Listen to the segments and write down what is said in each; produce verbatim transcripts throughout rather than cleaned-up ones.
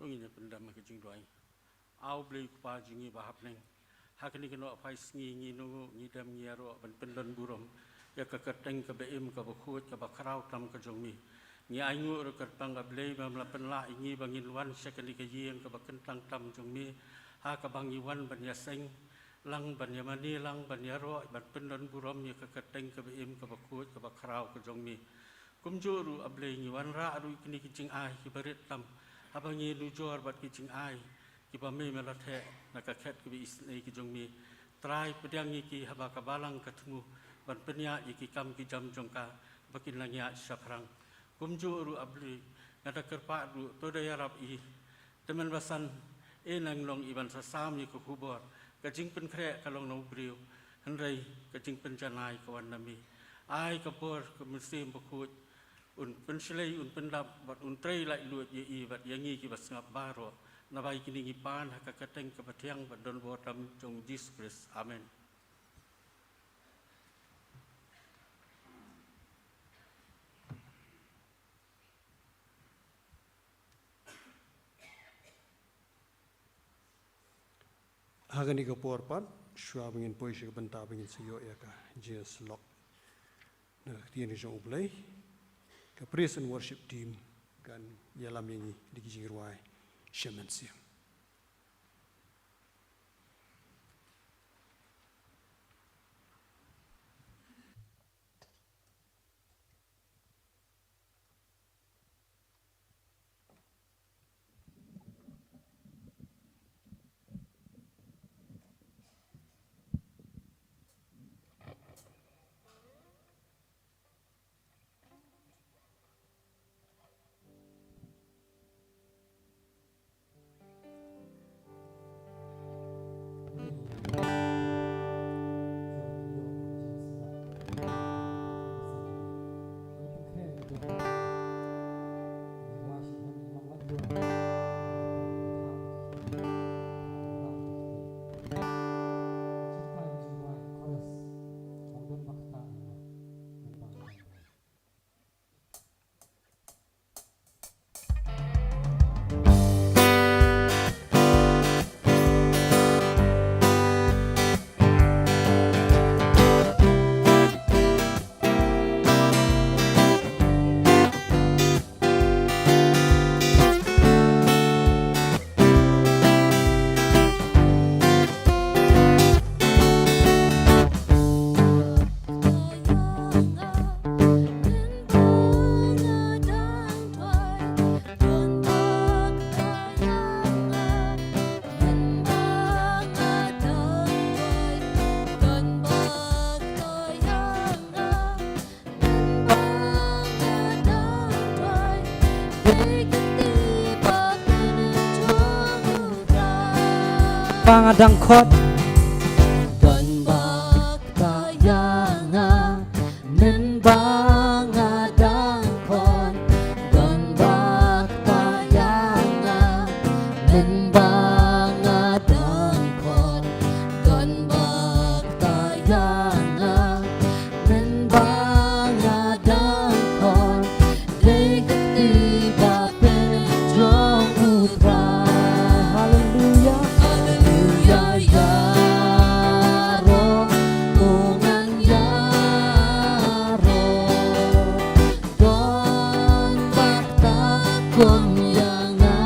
Ngin ïa pyndem ha ka jingduwai. A U Blei Kpa jong ngi ba ha bneng, ha kane ka nohphai sngi ngi nongnguh, ngi dem, ngi ïaroh ban pyndon burom ïa ka kyrteng kaba im, kaba khuid, kaba khraw tam ka jong me. Ngi ainguh ruh kyrpang, A Blei, ba me la pynlah ïa ngi ba ngin wan sha kane ka ïing kaba kyntang tam jong me, ha kaba ngi wan ban ïaseng lang, ban ïamane lang, ban ïaroh, ban pyndon burom ïa ka kyrteng kaba im, kaba khuid, kaba khraw ka jong me. Kumjuh ruh, A Blei, ngi wanrah ruh ïa kine ki jingai kiba rit tam, haba ngi nujor bad ki jingai kiba me, me la theh na ka khet kaba isynei ka jong me. Trai, pdiang ïa ki haba ka balang ka thmu ban pynïaid ïa ki kam ki jam jong ka, ba kin nang ïaid shaphrang. Kumjuh ruh, A Blei, nga da kyrpad ruh, to da ïarap ïa i Tymmen Basan, e nang long i ban sa sam ïa ka khubor. Ka jingpynkhreh ka long na u briew, hynrei ka jingpynjanai ka wan na me. Ai ka bor ka Mynsiem Bakhuid un pynshlei, un pyndap bad un trei laitluid ïa i bad ïa ngi kiba sngap baroh. Naba ïa kine ngi pan ha ka kyrteng kaba thiang bad donbor tam jong U Jisu Khrist. Amen. Ha kane ka por pat, shuwa ba ngin poi sha ka bynta ba ngin sa ïoh ïa ka jingïasyllok na ka ktien ka jong U Blei, ka praise and worship team kan ïalam ïa ngi da ki jingrwai sha mynsiem. Ba nga dang khot. Don bakta ïa nga, mynba nga dang khot. Don bakta ïa nga, mynba nga dang khot. Don bakta ïa nga, mynba nga dang khot. Dei ka kti ba pynjong U Trai. Haleluya. Haleluya, ïaroh, u ngan ïaroh. Don bakta kum ïa nga.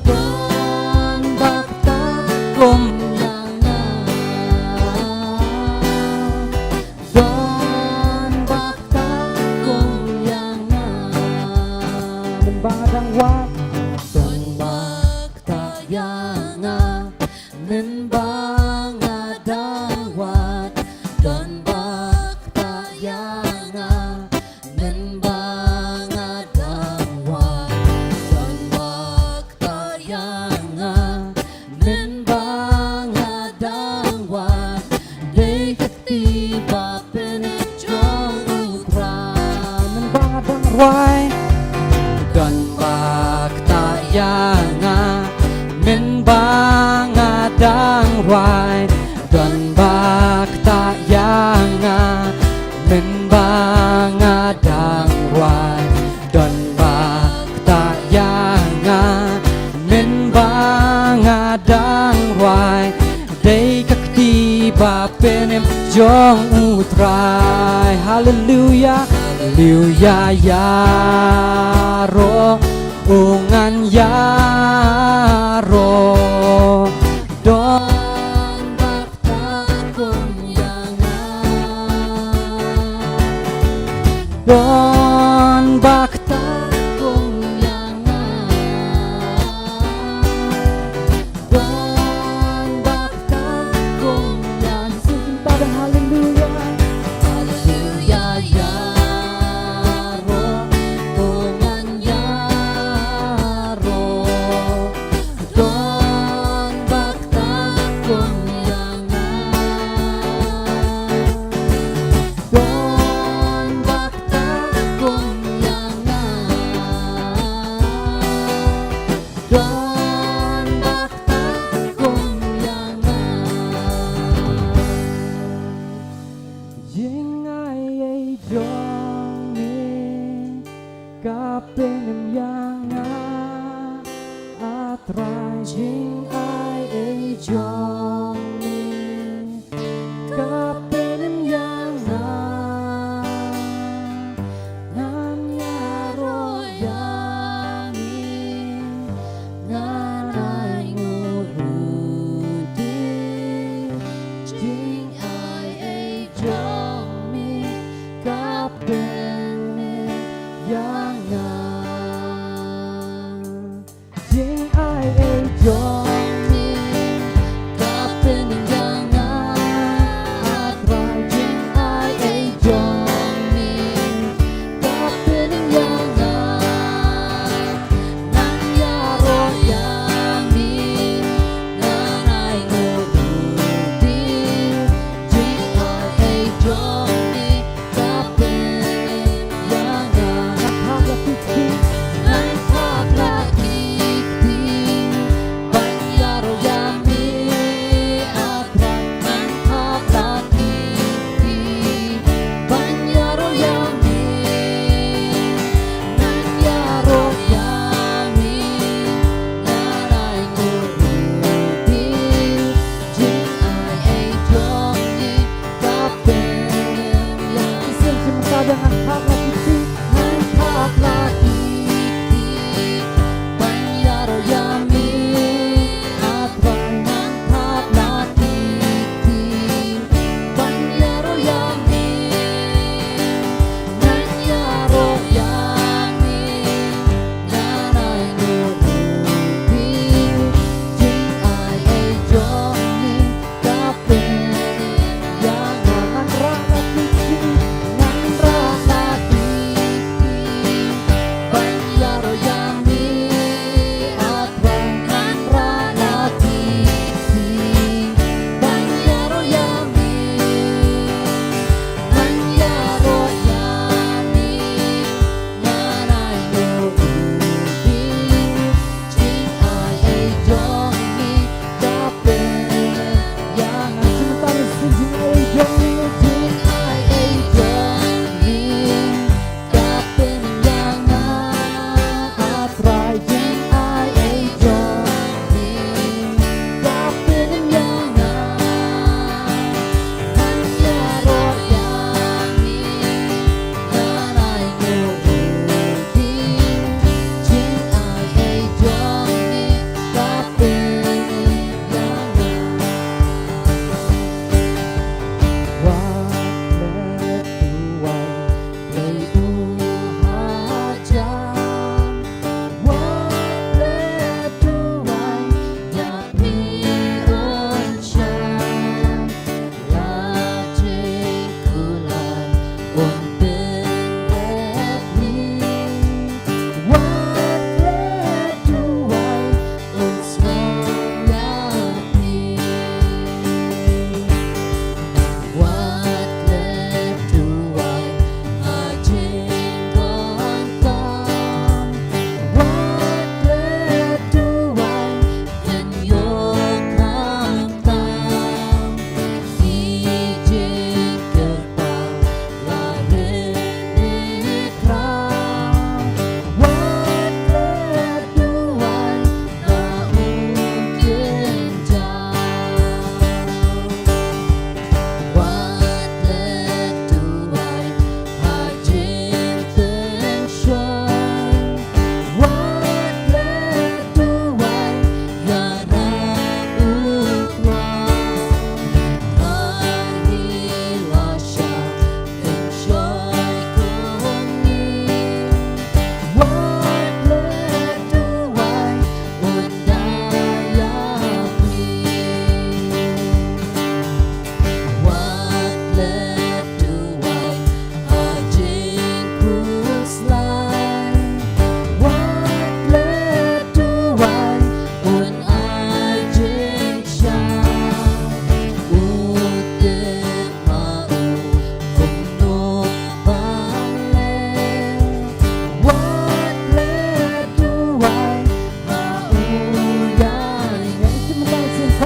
Don bakta kum ïa nga. Don bakta kum ïa nga. Mynba nga dang wad. Don bakta ïa nga. Mynba nga dang wad. Don bakta ïa nga. Mynba nga dang wad. Don bakta ïa nga. Mynba nga dang wad. Dei ka kti ba pynjong U Trai. Mynba nga dang rwai. Don bakta ïa nga. Mynba nga dang rwai. Don bakta ïa nga. Mynba nga dang rwai. Don bak rwai, dei ka kti ba pynim jong U Trai. Haleluya, haleluya, ïaroh, u ngan ïaroh. Don ba kta kum ïa nga. Don ba kta kum ïa nga. Don ba kta kum ïa nga. Sing together, haleluya. Haleluya, ïaroh, u ngan ïaroh. Don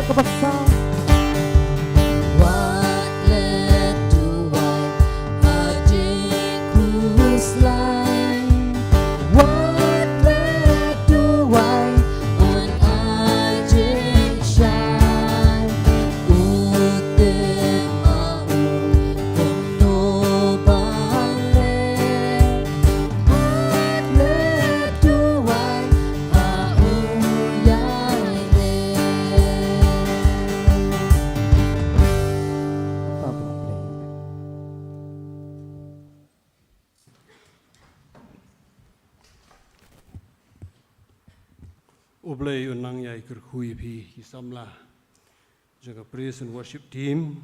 Wat leh duwai ha jingkhuslai. Wat leh duwai un ai jingshai. U te ma u kumno ban leh. Wat leh duwai ha u ïaineh. U Blei un nang ïai kyrkhu ïa phi ki samla jong ka praise and worship team,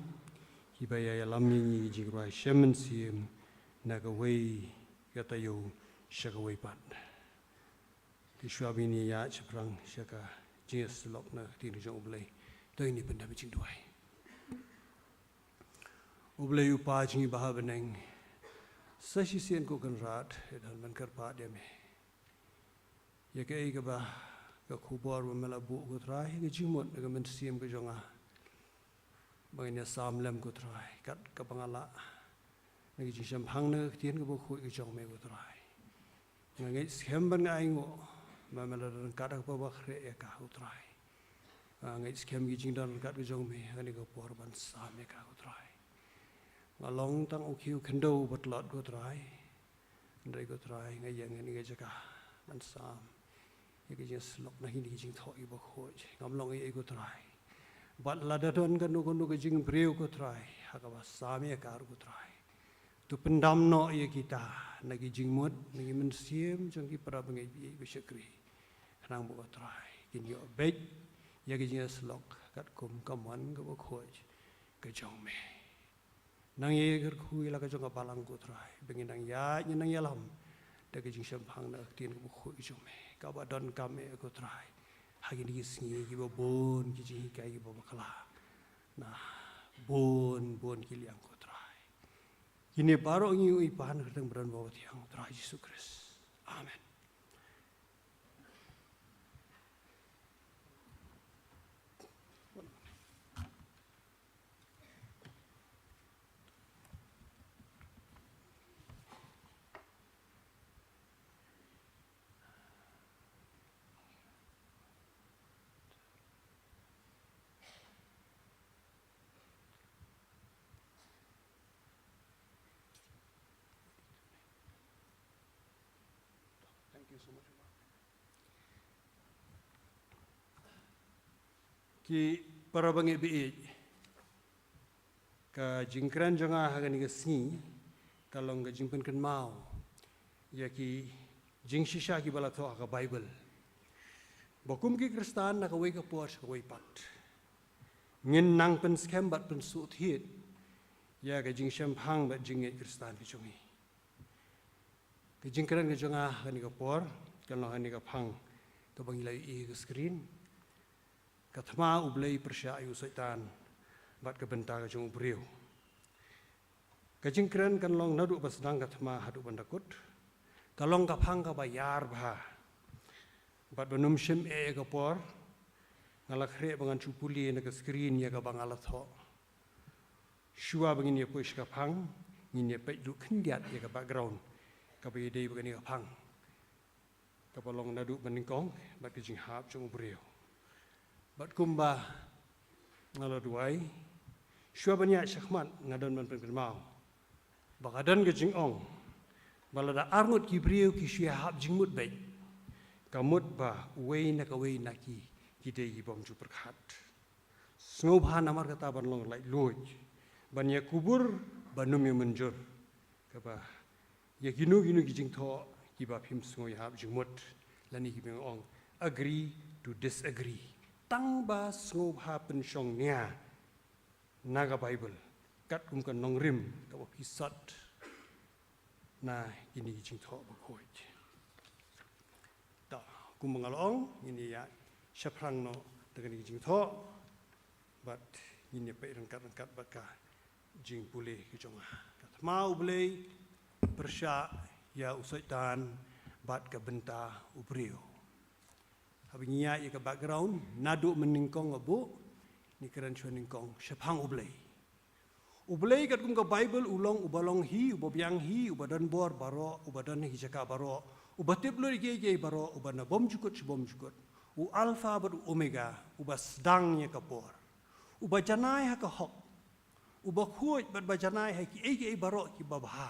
kiba ïa ïalam ïa ngi jingrwai shem mynsiem na kawei ka taïew sha kawei pat. Te shuwa ba ngin ïaid shaphrang sha ka jingïasyllok na ka ktien jong U Blei, to ngin ïa pyndem jingduwai. U Blei U Kpa jong ngi ba ha bneng, sa shisien ko Kynrad, ïa don ban kyrpad ïa me ïa kaei kaba, ka khubor ba me la buh ko Trai, ïa ka jingmut na ka mynsiem ka jong nga, ba ngin ïa sam lem ko Trai, kat kaba nga lah na ka jingshemphang na ka ktien kaba khuid ka jong me ko Trai. Nga ngeit skhem bad nga ainguh ba me la don ryngkat ha kaba khreh ïa ka ko Trai. Nga ngeit skhem ki jingdon ryngkat ka jong me ha kane ka por ban sam ïa ka ko Trai. Nga long tang u khiew khyndew ba tlot ko Trai. Hynrei ko Trai, nga ïeng ha kane ka jaka ban sam ïa ka jingïasyllok na kine ki jingthoh kiba khuid. Ngam long ei ei ko Trai. Bad lada don kano kano ka jingbriew ko Trai ha kaba sam ïa ka ruh ko Trai, to pyndam noh ïa kita na ki jingmut, na ki mynsiem jong ki para bangeit ba ïeit ba shakri, khnang ba ko Trai, kin ïoh beit ïa ka jingïasyllok katkum ka mon kaba khuid ka jong me. Nang ïa kyrkhu ïa la ka jong ka balang ko Trai, ba ngin nang ïaid, ngin nang ïalam da ka jingshemphang na ka ktien kaba khuid ka jong me, kaba donkam eh ko Trai ha kine ki sngi kiba bun ki jinghikai kiba bakla na bun bun ki liang ko Trai. Kine baroh ngi ïohi pan ka kyrteng ba don bad ba thiang, Trai Jisu Khrist. Amen. Thank you so much. Ki para bangeit ba ïeit, ka jingkren jong nga ha kane ka sngi ka long ka jingpynkynmaw ïa ki jingshisha kiba la thoh ha ka Baibl, ba kum ki Khristan na kawei ka por sha kawei pat, ngin nang pynskhem bad pynsuhthied ïa ka jingshemphang bad jingngeit Khristan ka jong ngi. Ka jingkren ka jong nga ha kane ka por kan long ha kane ka phang kaba ngi la ïohi ha ka screen. Ka thma U Blei pyrshah ïa u Soitan bad ka bynta ka jong u briew. Ka jingkren kan long naduh ba sdang ka thma haduh ban da kut. Ka long ka phang kaba ïar bha. Bad ban ym shim eh ïa ka por, nga la khreh ba ngan shu pule na ka screen ïa kaba nga la thoh. Shuwa ba ngin ïa poi sha ka phang, ngin ïa peit duh khyndiat ïa ka background kaba ïadei bad kane ka phang, kaba long naduh ba nyngkong bad ka jinghap jong u briew. Bad kumba nga la duwai, shuwa ban ïaid shakhmat nga don ban pynkynmaw ba ka don ka jingong ba lada arngut ki briew ki shu ïahap jingmut beit, ka mut ba uwei na kawei na ki, ki dei ki bym ju pyrkhat. Sngewbha namar kata ban long laitluid, ban ïa kubur ban ym ïa mynjur. Kaba ïa kino kino ki jingthoh kiba phim sngew ïahap jingmut, lane kiba ong agree to disagree, tang ba sngewbha pynshong nia na ka Baibl katkum ka nongrim kaba phi sot na kine ki jingthoh ba khuid. Ta, kumba nga la ong, ngin ïa shaphrang noh da kine ki jingthoh bad ngin ïa peit ryngkat ryngkat bad ka jingpule ka jong nga. Ka thma U Blei pyrshah ïa u Soitan bad ka bynta u briew. Haba ngi ïa ïa ka background, naduh mynnyngkong ka buh, Ngi kren shuwa nyngkong shaphang U Blei. U Blei katkum ka Baibl u long uba long hi, uba biang hi, uba don bor baroh, uba don ha ki jaka baroh, uba tip lut ïa kiei kiei baroh, uba na bymjukut sha bymjukut. U Alpha bad u Omega, uba sdang ïa ka por. Uba janai ha ka hok. Uba khuid bad ba janai ha kiei kiei baroh kiba bha.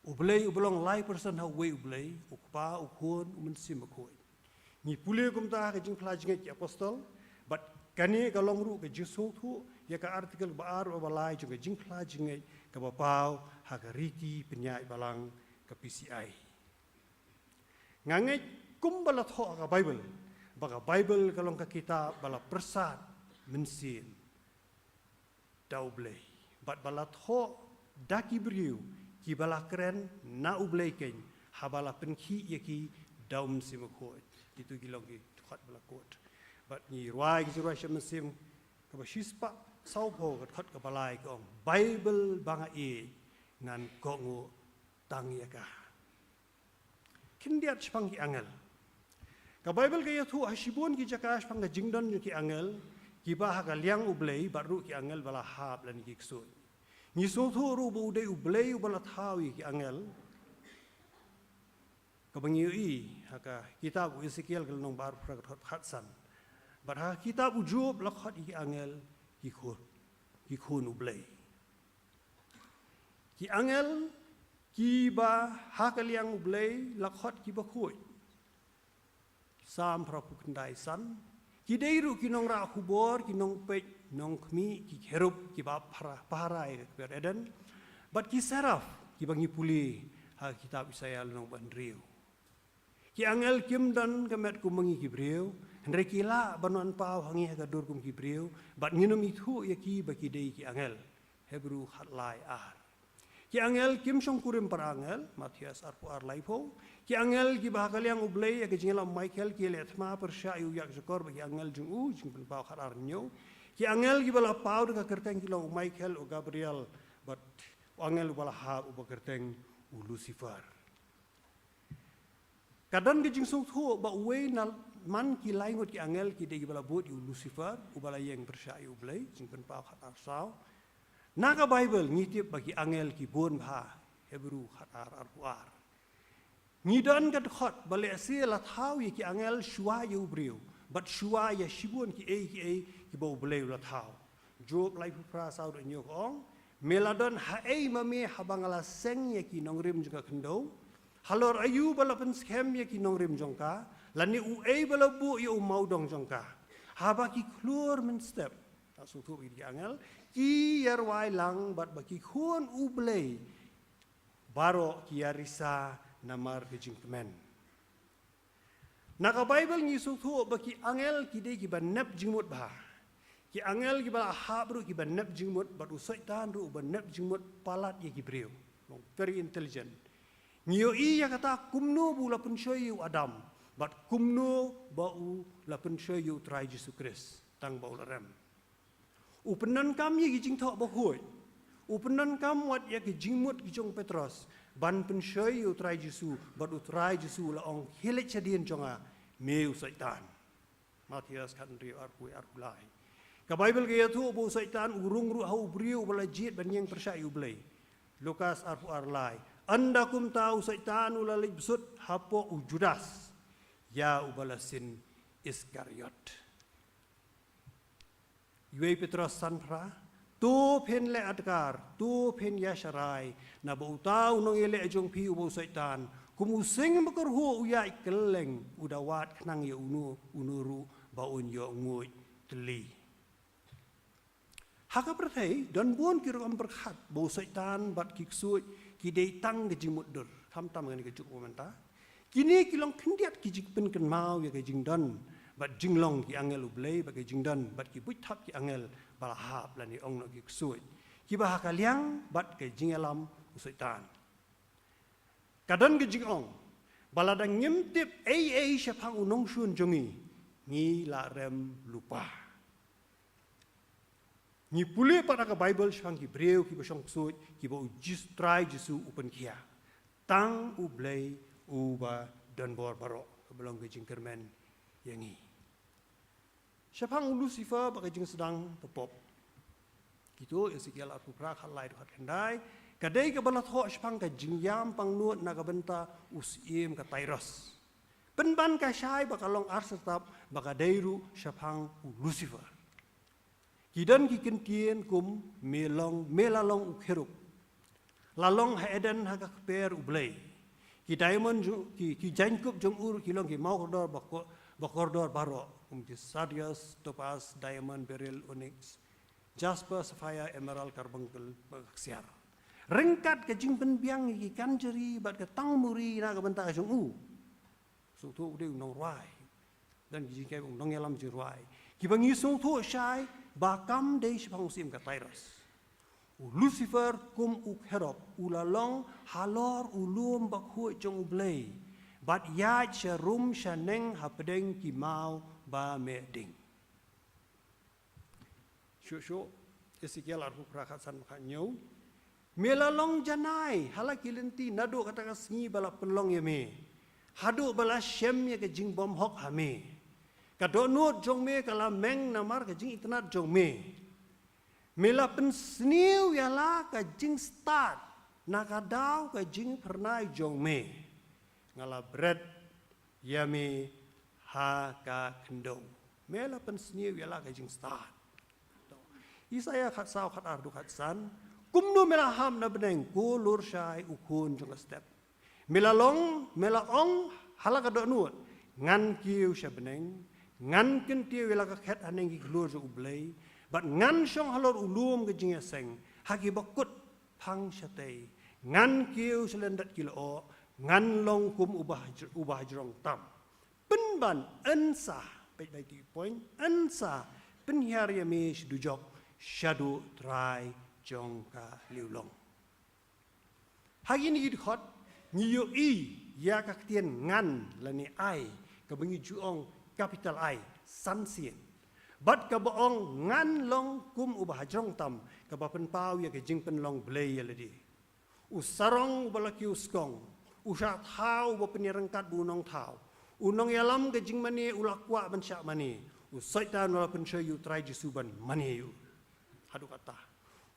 U Blei uba long lai person ha uwei U Blei, U Kpa, U Khun, U Mynsiem Bakhuid. Ngi pule kumta ha ka Jingphla Jingngeit ki Apostol, bad kane ka long ruh ka jingsngewthuh ïa ka article ba ar bad ba lai jong ka Jingphla Jingngeit kaba paw ha ka riti pynïaid balang ka P C I. Nga ngeit kumba la thoh ha ka Baibl, ba ka Baibl ka long ka kitab ba la pyrsad mynsiem da U Blei. Bad ba la thoh da ki briew kiba la kren na U Blei keiñ, haba la pynkhih ïa ki da U Mynsiem Bakhuid. Kitu ki long ki dkhot ba la quote. Bad ngi rwai ki jingrwai sha mynsiem kaba shispah sawphew, ka dkhot kaba lai ka ong: Baibl ba nga ïeit, ngan kohnguh tang ïa ka. Khyndiat shaphang ki angel. Ka Baibl ka ïathuh ha shibun ki jaka shaphang ka jingdon jong ki angel, kiba ha ka liang U Blei, bad ruh ki angel ba la hap lane ki ksuid. Ngi sngewthuh ruh ba u dei U Blei uba la thaw ïa ki angel. Kaba ngi ïohi ha ka kitab u Esekiel ka lynnong ba arphew phra, ka dkhot khatsan. Bad ha ka kitab u Job la khot ïa ki angel ki khun, ki khun U Blei. Ki angel kiba ha ka liang U Blei la khot kiba khuid. Salm phra phew khyndai san. Ki dei ruh ki nongrah khubor, ki nongpeit nongkhmih, ki kherub kiba phara, pahara ïa ka kper Eden. Bad ki seraph kiba ngi pule ha ka kitab Isaïah lynnong ba hynriew. Ki angel kim don ka met kum ma ngi ki briew, hynrei ki lah ban wan paw ha ngi ha ka dur kum ki briew, bad ngin ym ithuh ïa ki ba ki dei ki angel. Hebru khatlai ar. Ki angel kim shongkurim para angel, Mathaios arphew ar laiphew. Ki angel kiba ha ka liang U Blei ïa ka jingïalam u Michael ki leh thma pyrshah ïa u ïakjakor bad ki angel jong u, Jingpynpaw khatar hynñiew. Ki angel kiba la paw da ka kyrteng ki long u Michael, u Gabriel, bad u angel uba la hap uba kyrteng u Lucifer. Ka don ka jingsngewthuh ba uwei na man ki lai ngut ki angel ki dei kiba la bud ïa u Lucifer, uba la ïeng pyrshah ïa U Blei, Jingpynpaw khatar saw. Na ka Baibl ngi tip ba ki angel ki bun bha, Hebru khatar arphew ar. Ngi don ka dkhot ba lehse la thaw ïa ki angel shuwa ïa u briew, bad shuwa ïa shibun kiei kiei kiba U Blei u la thaw. Job laiphew phra saw dkhot hynñiew ka ong: Me la don haei ma me haba nga la seng ïa ki nongrim jong ka khyndew? Halor aïu ba la pynskhem ïa ki nongrim jong ka, lane uei ba la buh ïa u mawdong jong ka? Haba ki khlur mynstep, ta sngewthuh ïa ki angel, ki ïa rwai lang, bad ba ki khun U Blei baroh ki ïa risa namar ka jingkmen. Na ka Baibl ngi sngewthuh ba ki angel ki dei kiba nep jingmut bha. Ki angel kiba la hap ruh kiba nep jingmut, bad u Soitan ruh uba nep jingmut palat ïa ki briew. Long very intelligent. Ngi ïohi ïa kata kumno ba u la pynshoi ïa u Adam, bad kumno ba u la pynshoi ïa u Trai Jisu Khrist tang ba u la rem. U pyndonkam ïa ki jingthoh bakhuid. U pyndonkam wat ïa ki jingmut ki jong u Petros ban pynshoi ïa u Trai Jisu, bad u Trai Jisu u la ong: Khie leit shadien jong nga, me u Soitan. Mathaios khathynriew, arphew wei, arphew lai. Ka Baibl ka ïathuh ba u Soitan u rung ruh ha u briew uba la jied ban ïeng pyrshah ïa U Blei. Lukas arphew ar lai. Ynda kumta u Soitan u la leit bsut hapoh u Judas, ïa uba la sin Iskariot. Wei Petros san phra: To phin leh adkar, to phin ïa sharai, naba uta u nongïaleh jong phi uba u Soitan, kum u sing bakyrhuh u ïaid kylleng, u da wad khnang ïa uno uno ruh ba un ïoh nguid tylli. Ha ka pyrthei don bun ki rukom pyrkhat ba u Soitan bad ki ksuid ki dei tang ka jingmutdur, khamtam ha kane ka juk mynta. Kine ki long khyndiat ki jingpynkynmaw ïa ka jingdon bad jinglong ki angel U Blei, bad ka jingdon bad ki buit thap ki angel ba la hap lane ong noh ki ksuid, kiba ha ka liang bad ka jingïalam u Soitan. Ka don ka jingong ba lada ngim tip ei ei shaphang u nongshun jong ngi, ngi la rem lypa. Ngi pule pat ha ka Baibl shaphang ki briew kiba shong ksuid, kiba u Jis-, Trai Jisu u pynkhia. Tang U Blei uba don bor baroh, kaba long ka jingkyrmen ïa ngi. Shaphang u Lucifer bad ka jingsdang ka pop. Kito Ezekiel arphew phra khatlai haduh khatkhyndai. Ka dei kaba la thoh shaphang ka jingïam pangnud na ka bynta u syiem ka Tyrus. Pynban ka shai ba ka long arsyrtap ba ka dei ruh shaphang u Lucifer. Ki don ki kyntien kum me long, me la long u kherub. La long ha Eden ha ka kper u Blei. Ki diamond ju-, ki, ki jaiñkup jong u ki long ki mawkordor ba ko-, ba kordor baroh, kum ki sardius, topaz, diamond, beryl, onyx, jasper, sapphire, emerald, carbuncle, ba ka ksiar. Ryngkat ka jingpynbiang ïa ki kanjri bad ka tangmuri na ka bynta ka jong u. Sngewthuh u dei u nongrwai. Don ki jingkyrkhu u nongïalam jingrwai. Kiba ngi sngewthuh shai ba kam dei shaphang u syiem ka Tyrus. U Lucifer kum u kherub u la long halor u lum bakhuid jong u Blei. Bad ïaid sharum shaneng hapdeng ki maw ba meh ding. Shuh shuh, Ezekiel arphew phra khatsan khathynñiew. Me la long janai ha la ki lynti naduh kata ka sngi ba la pynlong ïa me, haduh ba la shem ïa ka jingbymhok ha me. Ka dohnud jong me ka la meng namar ka jingitynnad jong me. Me la pynsniew ïa la ka jingstad na ka daw ka jingphyrnai jong me. Nga la bret ïa me ha ka khyndew. Me la pynsniew ïa la ka jingstad. Isaïah khatsaw khatar haduh khatsan. Kumno me la hap na bneng, ko lur shai u khun jong ka step. Me la long, me la ong ha la ka dohnud, ngan kiew sha bneng, ngan kyntiew ïa la ka khet haneng ki khlur jong u Blei, bad ngan shong halor u lum ka jingïaseng ha kiba kut phang shatei, ngan kiew sha lyndet ki lyoh, ngan long kum uba haj-, uba hajrong tam. Pynban yn sa, peit bai ti point, yn sa pynhiar ïa me sha dujok, shaduh Trai jong ka liewlong. Ha kine ki dkhot ngi ïohi ïa ka ktien ngan lane I, kaba ngi ju ong capital I, san sien. Bad kaba ong ngan long kum uba hajrong tam, kaba pynpaw ïa ka jingpynlong Blei ïa lade. U sarong uba la kiew skong, u shah thaw uba pynïaryngkat bad u nongthaw, u nongïalam ka jingmane u la kwah ban shah mane, u Soitan u la pynshoi ïa u Trai Jisu ban mane ïa u. Haduh katta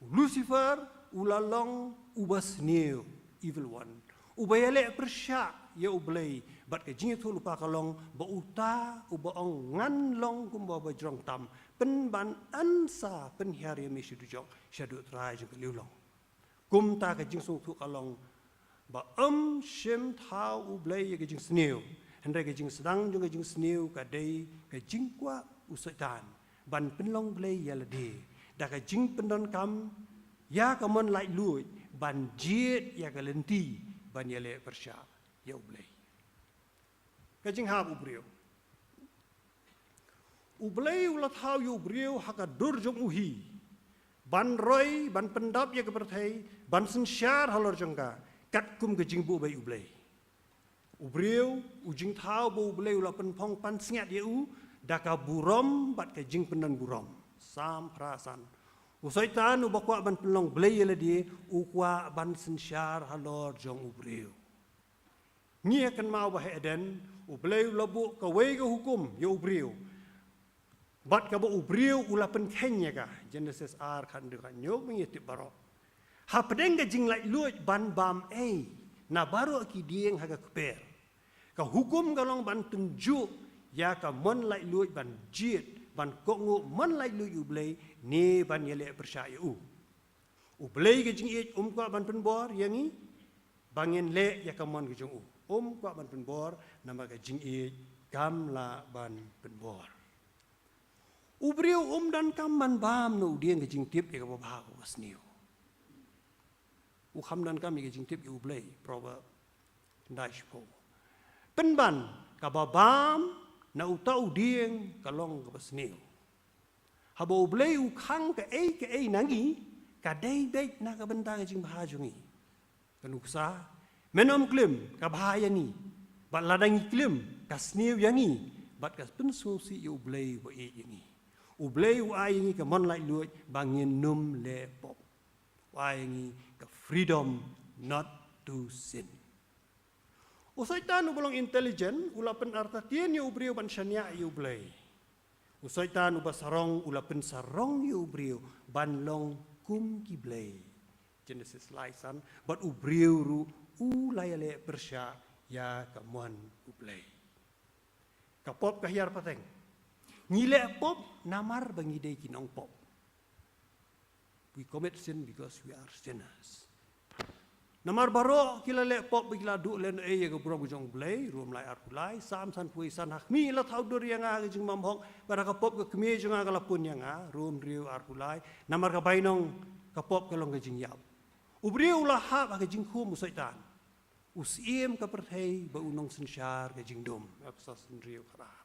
u Lucifer u la long uba sniew, evil one, uba ïaleh pyrshah ïa u Blei, bad ka jingïathuhlypa ka long ba uta uba ong ngan long kum uba hajrong tam, pynban yn sa pynhiar ïa me sha dujok, shaduh Trai jong ka liewlong. Kumta ka jingsngewthuh ka long ba ym shim thaw u Blei ïa ka jingsniew. Hynrei ka jingsdang jong ka jingsniew ka dei ka jingkwah u Soitan ban pynlong Blei ïa lade da ka jingpyndonkam ïa ka mon laitluid ban jied ïa ka lynti ban ïaleh pyrshah ïa u Blei. Ka jinghap u briew. U Blei u la thaw ïa u briew ha ka dur jong u hi, ban roi, ban pyndap ïa ka pyrthei, ban synshar halor jong ka, katkum ka jingbuh bai u Blei. U briew, u jingthaw ba u Blei u la pynphong pansngiat ïa u da ka burom bad ka jingpyndonburom. Salm phra san. U Soitan uba kwah ban pynlong Blei ïa lade, u kwah ban synshar halor jong u briew. Ngi ïa kynmaw ba ha Eden, u Blei u la buh kawei ka hukum ïa u briew. Bad kaba u briew u la pynkheiñ ïa ka, Genesis ar khathynriew khathynñiew, ba ngi ïa tip baroh. Hapdeng ka jinglaitluid ban bam ei na baroh ki dieng ha ka kper. Ka hukum ka long ban tynjuh ïa ka mon laitluid ban jied, ban kohnguh mon laitluid ïa u Blei, ne ban ïaleh pyrshah ïa u. U Blei ka jingïeit um kwah ban pynbor ïa ngi ba ngin leh ïa ka mon ka jong u. Um kwah ban pynbor namar ka jingïeit kam lah ban pynbor. U briew um donkam ban bam na u dieng ka jingtip ïa kaba bha kaba sniew. U kham donkam ïa ka jingtip ïa u Blei, Proverb khyndai shiphew. Pynban kaba bam na uta u dieng ka long kaba sniew. Haba u Blei u khang kaei kaei na ngi, ka dei beit na ka bynta ka jingbha jong ngi. Ka nuksa, men ym klim, ka bha ïa ngi. Bad lada ngi klim, ka sniew ïa ngi. Bad ka pynsngewsih ïa u Blei uba ïeit ïa ngi. U Blei u ai ïa ngi ka mon laitluid ba ngin ym leh pop. U ai ïa ngi ka freedom not to sin. U Soitan uba long intelligent, u la pynartatien ïa u briew ban shaniah ïa u Blei. U Soitan uba sarong u la pynsarong ïa u briew ban long kum ki blei. Genesis lai san, bad u briew ruh u la ïaleh pyrshah ïa ka mon U Blei. Ka pop ka hiar pateng. Ngi leh pop namar ba ngi dei ki nongpop. We commit sin because we are sinners. Namar baroh ki la leh pop ba ki la duh lehnohei ïa ka burom jong U Blei, Rom lai arphew lai, Salm sanphew san, ha khmih la thaw dur ïa nga ha ka jingbymhok, bad ha ka pop ka kmie jong nga ka la pun ïa nga, Rom hynriew arphew lai, namar ka bainong ka pop ka long ka jingïap. U briew u la hap ha ka jingkhum u Soitan. U syiem ka pyrthei bad u nongsynshar ka jingdum. Ephesos hynriew khat ar.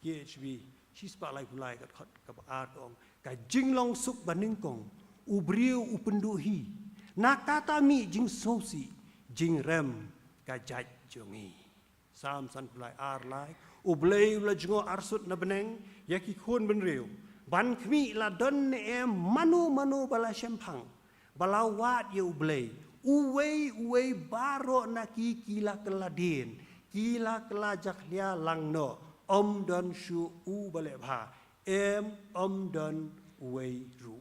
K H B shispah laiphew lai, ka dkhot kaba ar ka ong: Ka jinglong suk banyngkong u briew u pynduh hi, na kata mih jingsngewsih jingrem ka jait jong ngi. Salm sanphew lai ar lai: U Blei u la jngoh arsut na bneng ïa ki khun bynriew, ban khmih la don ne em mano mano ba la shemphang, ba la wad ïa U Blei. Uwei uwei baroh na ki ki la kylla dien, ki la kylla jakhlia lang noh, ym don shuh uba leh bha, em, ym don uwei ruh.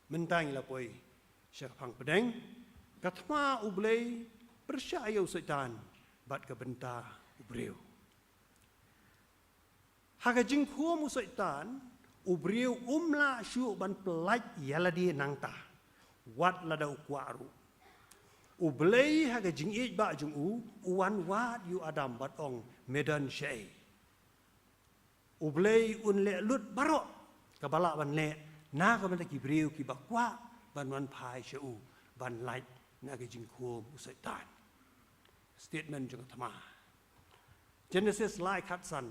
Mynta ngi la poi sha ka phang pdeng, ka thma U Blei pyrshah ïa u Soitan bad ka bynta u briew. Ha ka jingkhum u Soitan, u briew um lah shuh ban pyllait ïa lade nangta, wat lada u kwah ruh. U Blei ha ka jingïeit bah jong u, u wan wad ïa u Adam bad ong, me don shaei. U Blei un leh lut baroh kaba lah ban leh na ka bynta ki briew kiba kwah ban wan phai sha u, ban lait na ka jingkhum u Soitan. Statement jong ka thma. Genesis lai khatsan.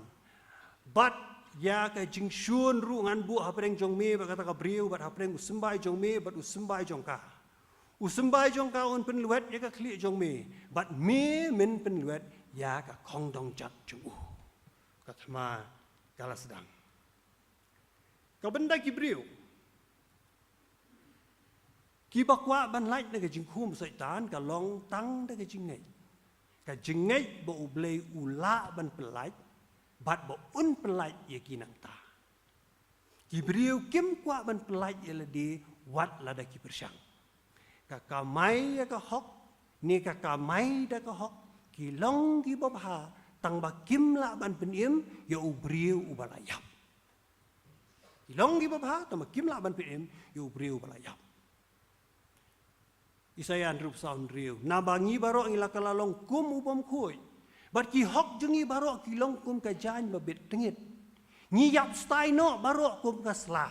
Bad ïa ka jingshun ruh ngan buh hapdeng jong me bad kata ka briew, bad hapdeng u symbai jong me bad u symbai jong ka. U symbai jong ka un pynlwet ïa ka khlieh jong me, bad me men pynlwet ïa ka khongdong jat jong u. Ka thma ka la sdang. Ka bynta ki briew kiba kwah ban lait na ka jingkhum u Soitan ka long tang da ka jingngeit. Ka jingngeit ba U Blei u lah ban pyllait, bad ba un pyllait ïa ki nangta. Ki briew kim kwah ban pyllait ïa lade wat lada ki pyrshang. Ka kamai ïa ka hok ne ka kamai da ka hok, ki long kiba bha, tang ba kim lah ban pynim ïa u briew uba la ïap. Ki long kiba bha, tang ba kim lah ban pynim ïa u briew uba la ïap. Isaïah hynriewphew saw hynriew: Naba ngi baroh ngi la kylla long kum u bymkhuid, bad ki hok jong ngi baroh ki long kum ka jaiñ ba bit tyngit. Ngi ïap stai noh baroh kum ka sla,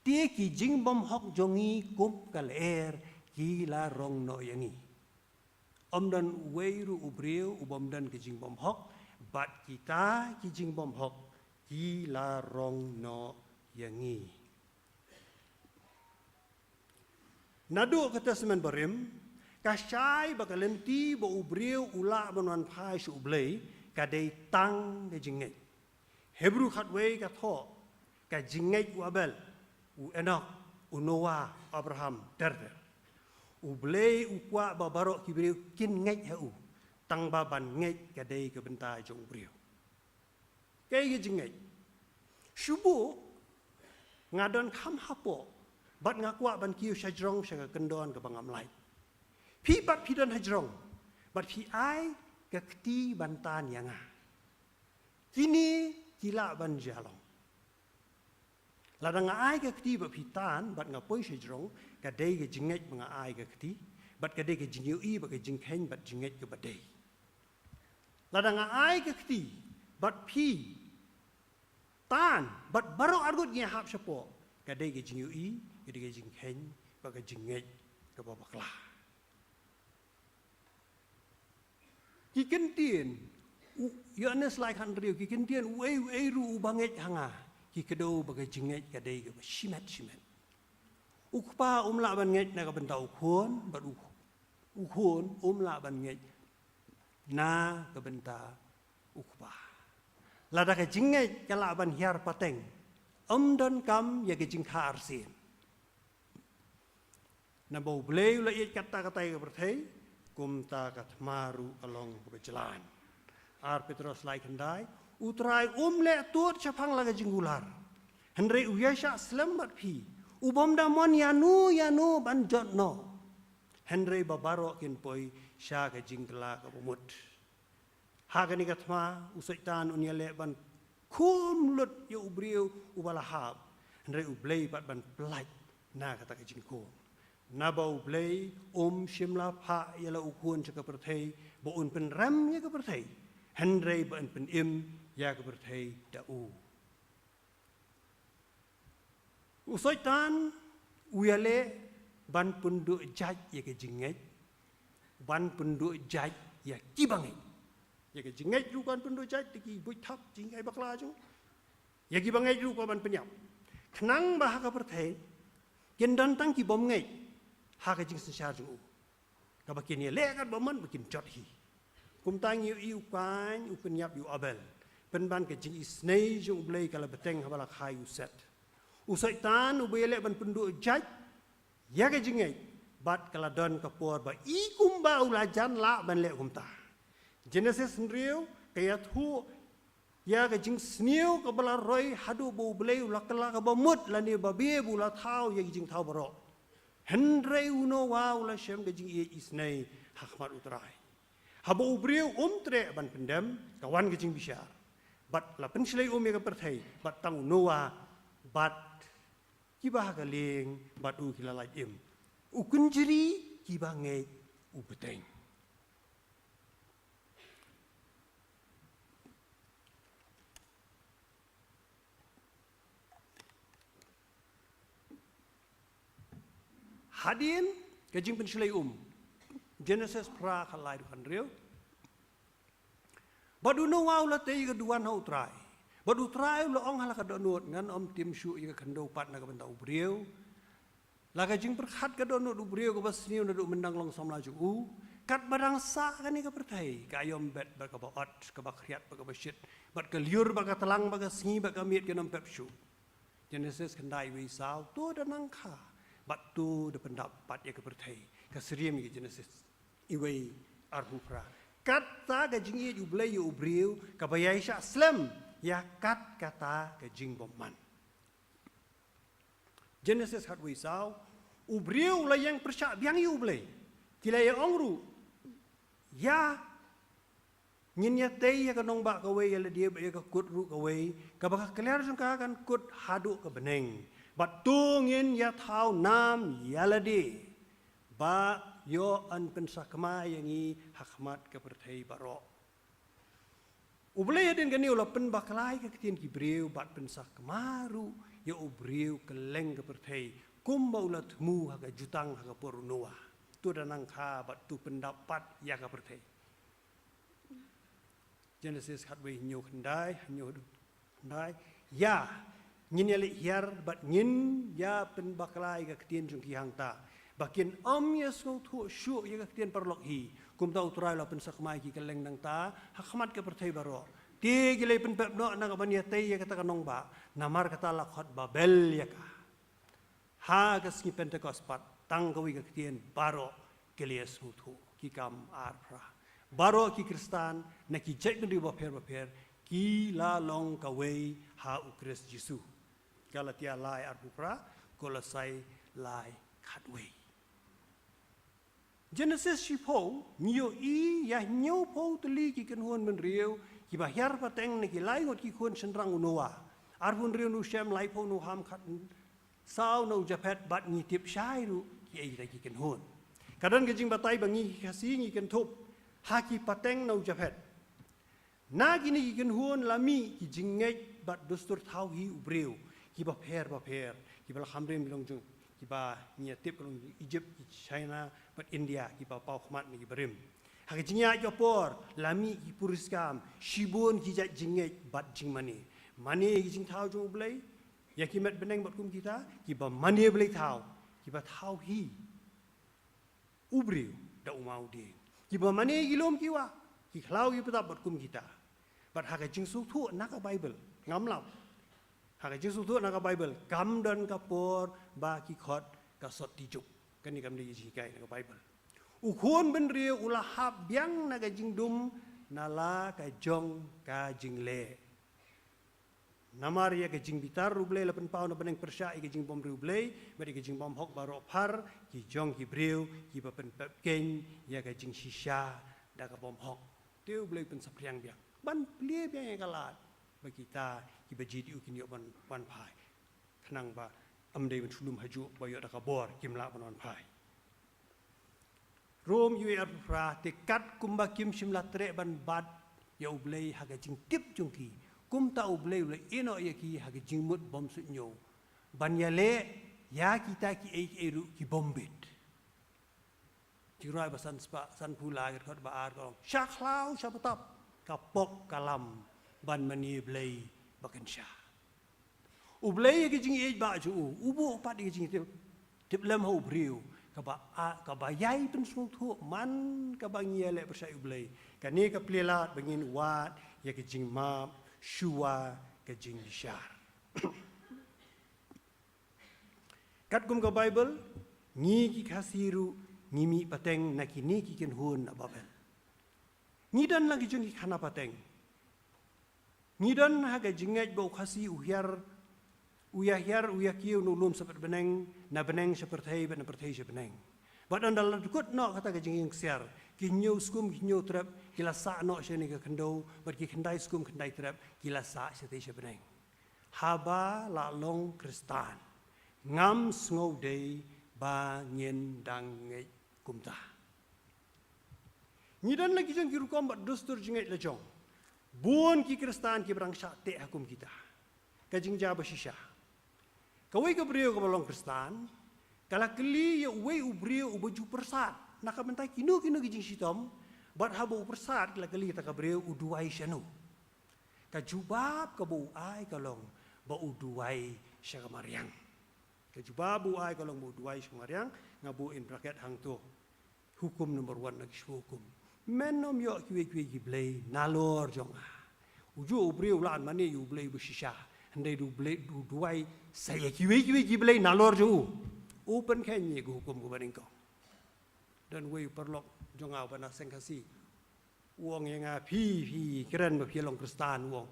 te ki jingbymhok jong ngi kum ka lyer ki la rong noh ïa ngi. Ym don uwei ruh u briew u bym don ka jingbymhok, bad kita ki jingbymhok ki la rong noh ïa ngi. Naduh ka Testament Barim, ka shai ba ka lynti ba u briew u lah ban wan phai sha U Blei ka dei tang ka jingngeit. Hebru khatwei ka thoh, ka jingngeit u Abel, u Enok, u Noah, Abraham, ter ter. U Blei u kwah ba baroh ki briew kin ngeit ha u, tang ba ban ngeit ka dei ka bynta jong u briew. Kaei ka jingngeit? Shu buh nga don kham hapoh, bad nga kwah ban kiew shajrong sha ka kyndon kaba ngam lait. Phi pat phi don hajrong, bad phi ai ka kti ban tan ïa nga. Kine ki lah ban jia long. Lada nga ai ka kti bad phi tan, bad nga poi shajrong, ka dei ka jingngeit ba nga ai ka kti, bad ka dei ka jingïohi bad ka jingkheiñ bad jingngeit kaba dei. Lada nga ai ka kti bad phi tan, bad baroh arngut ngi hap shapoh, ka dei ka jingïohi, ka dei ka jingkheiñ bad ka jingngeit kaba bakla. Ki kyntien, u, Ïoannis lai khathynriew, ki kyntien uei uei ruh uba ngeit ha nga, ki kdew ba ka jingngeit ka dei kaba shimet shimet. U kpa um lah ban ngeit na ka bynta u khun, bad u, u khun um lah ban ngeit na ka bynta u kpa. Lada ka jingngeit ka lah ban hiar pateng, ym donkam ïa ka jingkha arsien. Naba U Blei u la ïeit katta katta ïa ka pyrthei, kumta ka thma ruh ka long kaba jlan. Ar Petros lai khyndai: U Trai um leh tud shaphang la ka jingkular, hynrei u ïaishah slem bad phi. U bym da mon ïano ïano ban jot noh, hynrei ba baroh kin poi sha ka jingkylla ka bamut. Ha kane ka thma, u Soitan un ïaleh ban khum lut ïa u briew uba la hap, hynrei U Blei pat ban pyllait na kata ka jingkhum. Naba U Blei um shym la phah ïa la u Khun sha ka pyrthei ba un pynrem ïa ka pyrthei, hynrei ba un pynim ïa ka pyrthei da u. U Soitan u ïaleh ban pynduh jait ïa ka jingngeit, ban pynduh jait ïa kiba ngeit. Ïa ka jingngeit ruh kan pynduh jait, te ki buit thap jingngeit bakla jong. Ïa kiba ngeit ruh ka ban pynïap. Khnang ba ha ka pyrthei kin don tang ki bym ngeit ha ka jingsynshar jong u, kaba kin ïaleh katba mon ba kin jot hi. Kumta ngi ïohi u Kain u pynïap ïa u Abel, pynban ka jingisynei jong U Blei ka la bteng haba la kha ïa u Set. U Soitan uba ïaleh ban pynduh jait ïa ka jingngeit, bad ka la don ka por ba i kumba u la jan lah ban leh kumta. Genesis hynriew ka ïathuh ïa ka jingsniew kaba la roi haduh ba U Blei u la kylla ka bamut lane ba bieit ba u la thaw ïa ki jingthaw baroh. Hynrei u Noah u la shem ka jingïeit isynei ha khmat U Trai. Haba u briew um treh ban pyndem, ka wan ka jingbishar, bad la pynshlei um ïa ka pyrthei, bad tang u Noah bad kiba ha ka lieng bad u ki la lait im. U kynjri kiba ngeit u bteng. Hadien ka jingpynshlei um, Genesis phra, khatlai haduh khathynriew. Bad u Noah u la tei ïa ka duwan ha U Trai. Bad U Trai u la ong ha la ka dohnud, ngan ym tim shuh ïa ka khyndew pat na ka bynta u briew. La ka jingpyrkhat ka dohnud u briew kaba sniew naduh mynhyndang long samla jong u. Katba dang sah kane ka pyrthei, ka aïom bet bad kaba ot, kaba khriat bad kaba shit, bad ka lyiur bad ka tlang bad ka sngi bad ka miet kin ym pep shuh. Genesis khyndai, wei saw, to da nang kha, bad to da pyndap pat ïa ka pyrthei. Ka syriem ïa ka Genesis, iwei arphew phra. Kata ka jingïeit U Blei ïa u briew, kaba ïaishah slem ïa kat kata ka jingbymman. Genesis khatwei saw, u briew u la ïeng pyrshah biang ïa U Blei. Ki la ïa ong ruh, ïa, ngin ïa tei ïa ka nongbah kawei ïa lade bad ïa ka kut ruh kawei, kaba ka kliar jong ka kan kut haduh ka bneng. Bad to ngin ïa thaw nam ïa lade, ba ïoh yn pynsakma ïa ngi ha khmat ka pyrthei baroh. U Blei hadien kane u la pynbakla ïa ka ktien ki briew bad pynsakma ruh ïa u briew kylleng ka pyrthei, kumba u la thmu ha ka jutang ha ka por u Noah. To da nang kha bad to pyndap pat ïa ka pyrthei. Genesis khatwei, hynñiew khyndai, hynñiew khyndai. Ïa, ngin ïa leit hiar bad ngin ïa pynbakla ïa ka ktien jong ki hangta, ba kin ym ïa sngewthuh shuh ïa ka ktien paralok hi. Kumta U Trai u la pynsakma ïa ki kylleng nangta ha khmat ka pyrthei baroh. Te ki la pynpep noh na ka ban ïa tei ïa kata ka nongbah, namar kata la khot Babel ïa ka. Ha ka sngi Pentekost pat, tang kawei ka ktien baroh ki la ïa sngewthuh, ki kam arphra. Baroh ki Khristan na ki jaitbynriew bapher bapher ki la long kawei ha U Khrist Jisu. Galatia lai arphew phra, Kolosai lai khatwei. Genesis shiphew, ngi ïohi ïa hynñiewphew tylli ki kynhun bynriew kiba hiar pateng na ki lai ngut ki khun shynrang u Noah. Arphew hynriew na u Shem, laiphew na u Ham, khatsaw na u Japhet, bad ngi tip shai ruh kiei kita ki kynhun. Ka don ka jingbatai ba ngi ki Khasi ngi kynthup ha ki pateng na u Japhet. Na kine ki kynhun la mih ki jingngeit bad dustur thaw hi u briew kiba pher bapher, kiba la kham rim ki long jong, kiba ngi ïa tip ka long jong Egypt, ki China bad India, kiba paw khmat na ki barim. Ha ka jingïaid ka por la mih ki puriskam, shibun ki jait jingngeit bad jingmane. Mane ïa ki jingthaw jong U Blei ïa ki met bneng bad kum kita, kiba mane blei thaw, kiba thaw hi u briew da u maw dieng. Kiba mane ïa ki lum ki wah, ki khlaw ki btap bad kum kita. Bad ha ka jingsngewthuh na ka Baibl, ngam lap, ha ka jingsngewthuh na ka Baibl kam don ka por ba ki khot ka sot tijuk. Kane kam dei ka jinghikai na ka Baibl. U khun bynriew u la hap biang na ka jingdum na la ka jong ka jingleh. Namar ïa ka jingbitar U Blei la pynpaw na bneng pyrshah ïa ka jingbymriewblei bad ïa ka jingbymhok baroh phar ki jong ki briew kiba pynpep keiñ ïa ka jingshisha da ka bymhok. Te U Blei u pynsaphriang biang ban plie biang ïa ka lad ba kita kiba jied ïa u kin ïoh ban wan phai, khnang ba ym dei ban shu lum hajuh ba ïoh da ka bor kim lah ban wan phai. Rom uwei arphew phra, te katkum ba kim shym la treh ban bat ïa U Blei ha ka jingtip jong ki, kumta U Blei u la ïehnoh ïa ki ha ka jingmut bymsuidñiew ban ïaleh ïa kita kiei kiei ruh ki bym bit. Jingrwai ba san spah sanphew lai, ka dkhot ba ar ka ong, sha khlaw sha btap ka pok ka lam ban mane Blei ba kynsha. U Blei ïa ka jingïeit ba jong u, u buh pat ïa ka jingtip, tip lem ha u briew, kaba a, kaba ïai pynsngewthuh man kaba ngi ïaleh pyrshah ïa U Blei. Kane ka plie lad ba ngin wad ïa ka jingmap shuwa ka jingbishar. Katkum ka Baibl, ngi ki Khasi ruh ngi mih pateng na kine ki kynhun na Babel. Ngi don la ki jong ki khana pateng. Ngi don ha ka jingngeit ba u Khasi u hiar, u ïa hiar, u ïa kiew na u lum sabat bneng, na bneng sha pyrthei bad na pyrthei sha bneng. Bad ynda la dkut noh kata ka jingïeng ksiar, ki hynñiew skum ki hynñiew trep ki la sah noh sha kane ka khyndew, bad ki khyndai skum khyndai trep ki la sah shatei sha bneng. Haba la long Khristan, ngam sngew dei ba ngin dang ngeit kumta. Ngi don la ki jong ki rukom bad dustur jingngeit la jong. Bun ki Khristan kiba dang shah teh ha kum kita. Ka jingjia ba shisha, kawei ka briew kaba long Khristan ka la kylli ïa uwei u briew uba ju pyrsad na ka bynta kino kino ki jingshitom, bad haba u pyrsad ka la kylli kata ka briew u duwai shano. Ka jubab kaba u ai ka long ba u duwai sha ka mariang. Ka jubab ba u ai ka long ba u duwai sha ka mariang, nga buh in bracket hangto. Hukum number one na ki shiphew hukum. Men ym ïoh kiwei kiwei ki blei nalor jong nga. U juh u briew u la mane ïa u Blei ba shisha, hynrei u Blei u duwai sa ïa kiwei kiwei ki blei nalor jong u. U pynkheiñ ïa ka hukum kaba nyngkong. Don uwei u paralok jong nga uba na seng Khasi. U ong ïa nga, phi, phi kren ba phi long Khristan, u ong.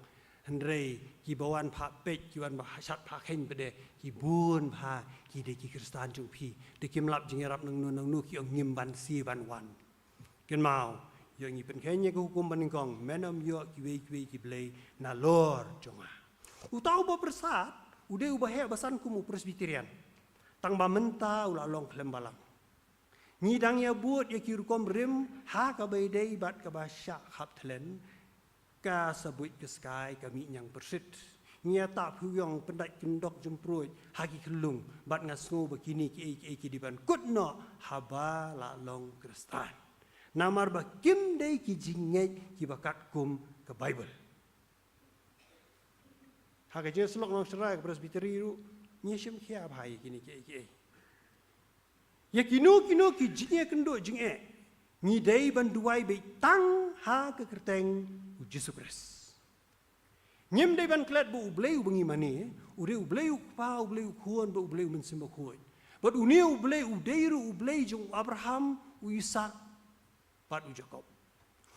Hynrei kiba wan phah peit, ki wan ba shad phah kheiñ pat de, ki bun bha ki dei ki Khristan jong phi. Te kim lap jingïarap nangno nangno, ki ong ngim banse ban wan. Kynmaw, ïoh ngi pynkheiñ ïa ka hukum ba nyngkong, men ym ïoh kiwei kiwei ki blei nalor jong nga. Uta uba pyrsad u dei uba heh ba san kum u Presbyterian. Tang ba mynta u la long khlem balang. Ngi dang ïa bud ïa ki rukom rim ha kaba ïadei bad kaba shah khapthlen, ka sa buit ka skai, ka mih ñiang pyrshit. Ngi ïa tah phew ïong pyndait kyndok jympruid ha ki khyllung, bad nga sngew ba kine kiei kiei ki dei ban kut noh haba la long Khristan. Namar ba kim dei ki jingngeit kiba katkum ka Baibl. Ha ka jingïasyllok nongsynshar ka Presbytery ruh ngi shim khia bha ïa kine kiei kiei. Ïa kino kino ki jingïakynduh jingeh, ngi dei ban duwai beit tang ha ka kyrteng U Jisu Khrist. Ngim dei ban klet ba U Blei uba ngi mane u dei U Blei U Kpa, U Blei U Khun bad U Blei U Mynsiem Bakhuid. Bad une U Blei u dei ruh U Blei jong u Abraham, u Isak bad u Jakob.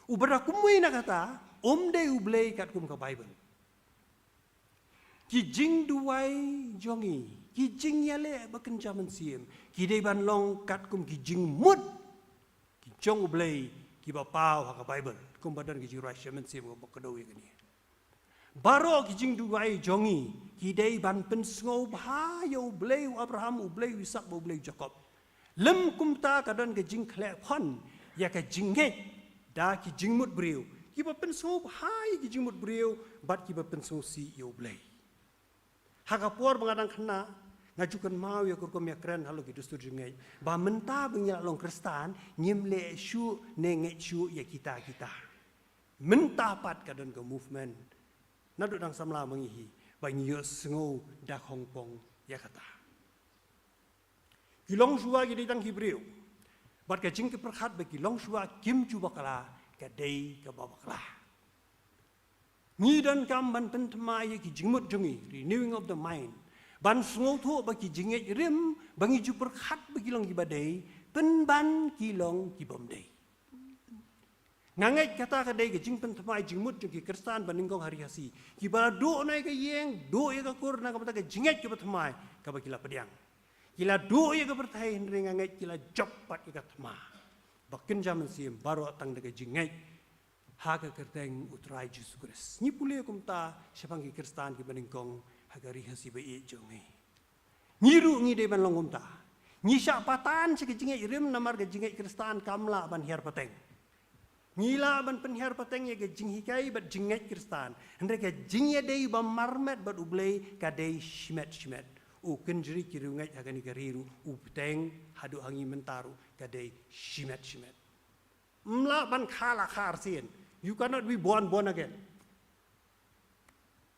Uba da kumwei na kata um dei U Blei katkum ka Baibl. Ki jingduwai jong ngi, ki jingïaleh ba kynja mynsiem, ki dei ban long katkum ki jingmut ki jong U Blei kiba paw ha ka Baibl, kumba don ki jingrwai sha mynsiem kaba kdew ïa kane. Baroh ki jingduwai jong ngi ki dei ban pynsngewbha ïa U Blei u Abraham, U Blei u Isak bad U Blei u Jakob. Lym kumta ka don ka jingkhleh phon ïa ka jingngeit da ki jingmut briew, kiba pynsngewbha ïa ki jingmut briew bad kiba pynsngewsih ïa U Blei. Ha ka por ba nga dang khynnah, nga ju kynmaw ïa ka rukom ïakren halor ki dustur jingngeit, ba mynta ba ngi la long Khristan ngim leh shuh ne ngeit shuh ïa kita kita. Mynta pat ka don ka movement naduh dang samla ma ngi hi ba ngi ïohsngew da khongpong ïa kata. Ki longshuwa ki dei tang ki briew, bad ka jingpyrkhat ba ki longshuwa kim ju bakla ka dei kaba bakla. Ngi donkam ban pynthymmai ïa ki jingmut jong ngi, renewing of the mind, ban sngewthuh ba ki jingngeit rim ba ngi ju pyrkhat ba ki long kiba dei, pynban ki long ki bym dei. Nga ngeit kata ka dei ka jingpynthymmai jingmut jong ki Khristan ba nyngkong ha Ri Khasi. Kiba la duh noh ïa ka ïing, duh ïa ka kur na ka bynta ka jingngeit kaba thymmai kaba ki la pdiang. Ki la duh ïa ka pyrthei, hynrei nga ngeit ki la jop pat ïa ka thma. Ba kynja mynsiem baroh tang da ka jingngeit ha ka kyrteng U Trai Jisu Khrist. Ngi pule kumta shaphang ki Khristan kiba nyngkong ha ka Ri Khasi ba ïeit jong ngi. Ngi ruh ngi dei ban long kumta. Ngi shah patan sha ka jingngeit rim namar ka jingngeit Khristan kam lah ban hiar pateng. Ngi lah ban pynhiar pateng ïa ka jinghikai bad jingngeit Khristan. Hynrei ka jingïadei ba marmet bad U Blei ka dei shimet shimet. U kynjri ki riewngeit ha kane ka ri ruh u bteng haduh ha ngi mynta ruh ka dei shimet shimet. Ym lah ban kha la kha arsien. You cannot be born, born again.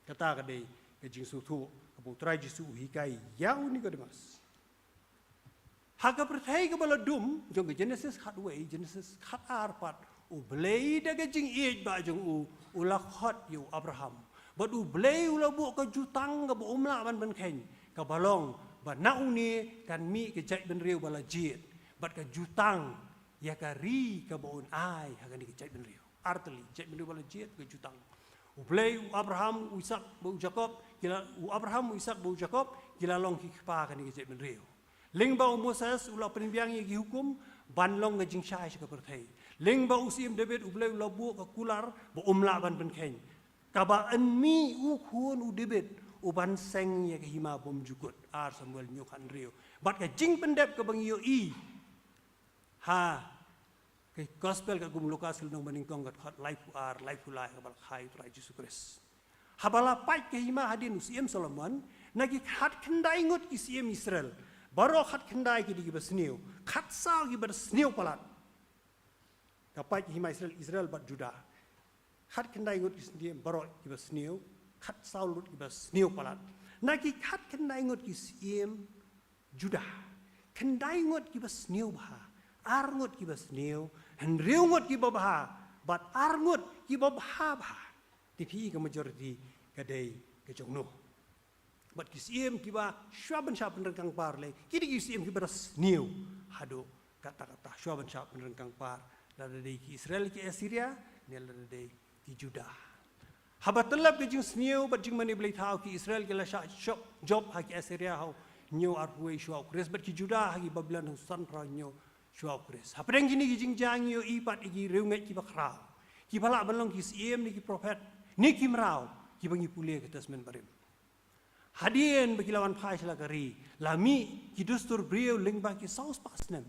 Kata ka dei ka jingsngewthuh kaba U Trai Jisu u hikai ïa u Nicodemus. Ha ka pyrthei kaba la dum, jong ka Genesis khatwei, Genesis khatar pat, U Blei da ka jingïeit ba jong u, u la khot ïa u Abraham. Bad U Blei u la buh ka jutang kaba um lah ban pynkheiñ, kaba long ba na une kan mih ka jaitbynriew ba la jied. Bad ka jutang ïa ka ri kaba un ai ha kane ka jaitbynriew. Artylli, jaitbynriew ba la jied, ka jutang. U Blei, u Abraham, u Isak, bad u Jakob, ki la, u Abraham, u Isak, bad u Jakob, ki la long ki kpa kane ka jaitbynriew. Lyngba u Moses u la pynbiang ïa ki hukum ban long ka jingshai sha ka pyrthei. Lyngba u Syiem David U Blei u la buh ka kular ba um lah ban pynkheiñ. Kaba yn mih u khun u David u ban seng ïa ka hima bymjukut, Ar Samuel hynñiew khathynriew. Bad ka jingpyndep kaba ngi ïohi ha ka gospel katkum u Lukas ka lynnong banyngkong ka dkhot laiphew ar, laiphew lai, kaba la kha ïa U Trai Jisu Khrist. Haba la pait ka hima hadien u Syiem Solomon, na ki khatkhyndai ngut ki syiem Israel, baroh khatkhyndai ki dei kiba sniew, khatsaw kiba sniew palat. Ka pait ka hima Israel, Israel bad Judah. Khatkhyndai ngut ki syiem baroh kiba sniew, khatsaw lut kiba sniew palat. Na ki khatkhyndai ngut ki syiem Judah, khyndai ngut kiba sniew bha, ar ngut kiba sniew, hynriew ngut kiba bha, bad ar ngut kiba bha bha. Te phi i ka majority ka dei ka jong no. Bad ki syiem kiba shuwa ban shah pynryngkang par lei, ki dei ki syiem kiba da sniew haduh katta katta, shuwa ban shah pynryngkang par, lada dei ki Israel ki Assyria, ne lada dei ki Judah. Haba tyllep ka jingsniew bad jingmane blei thaw, ki Israel ki la shah shop jop ha ki Assyria ha u hynñiew arphew wei shuwa u Khrist, bad ki Judah ha ki Babilon ha u sanphew hynñiew shuwa u Khrist. Hapdeng kine ki jingjia ngi ïohi pat ïa ki riewngeit kiba khraw, kiba lah ban long ki syiem ne ki prophet ne ki mraw, kiba ngi pule ha ka Testament Barim. Hadien ba ki la wan phai sha la ka ri, la mih ki dustur briew lyngba ki saw spah snem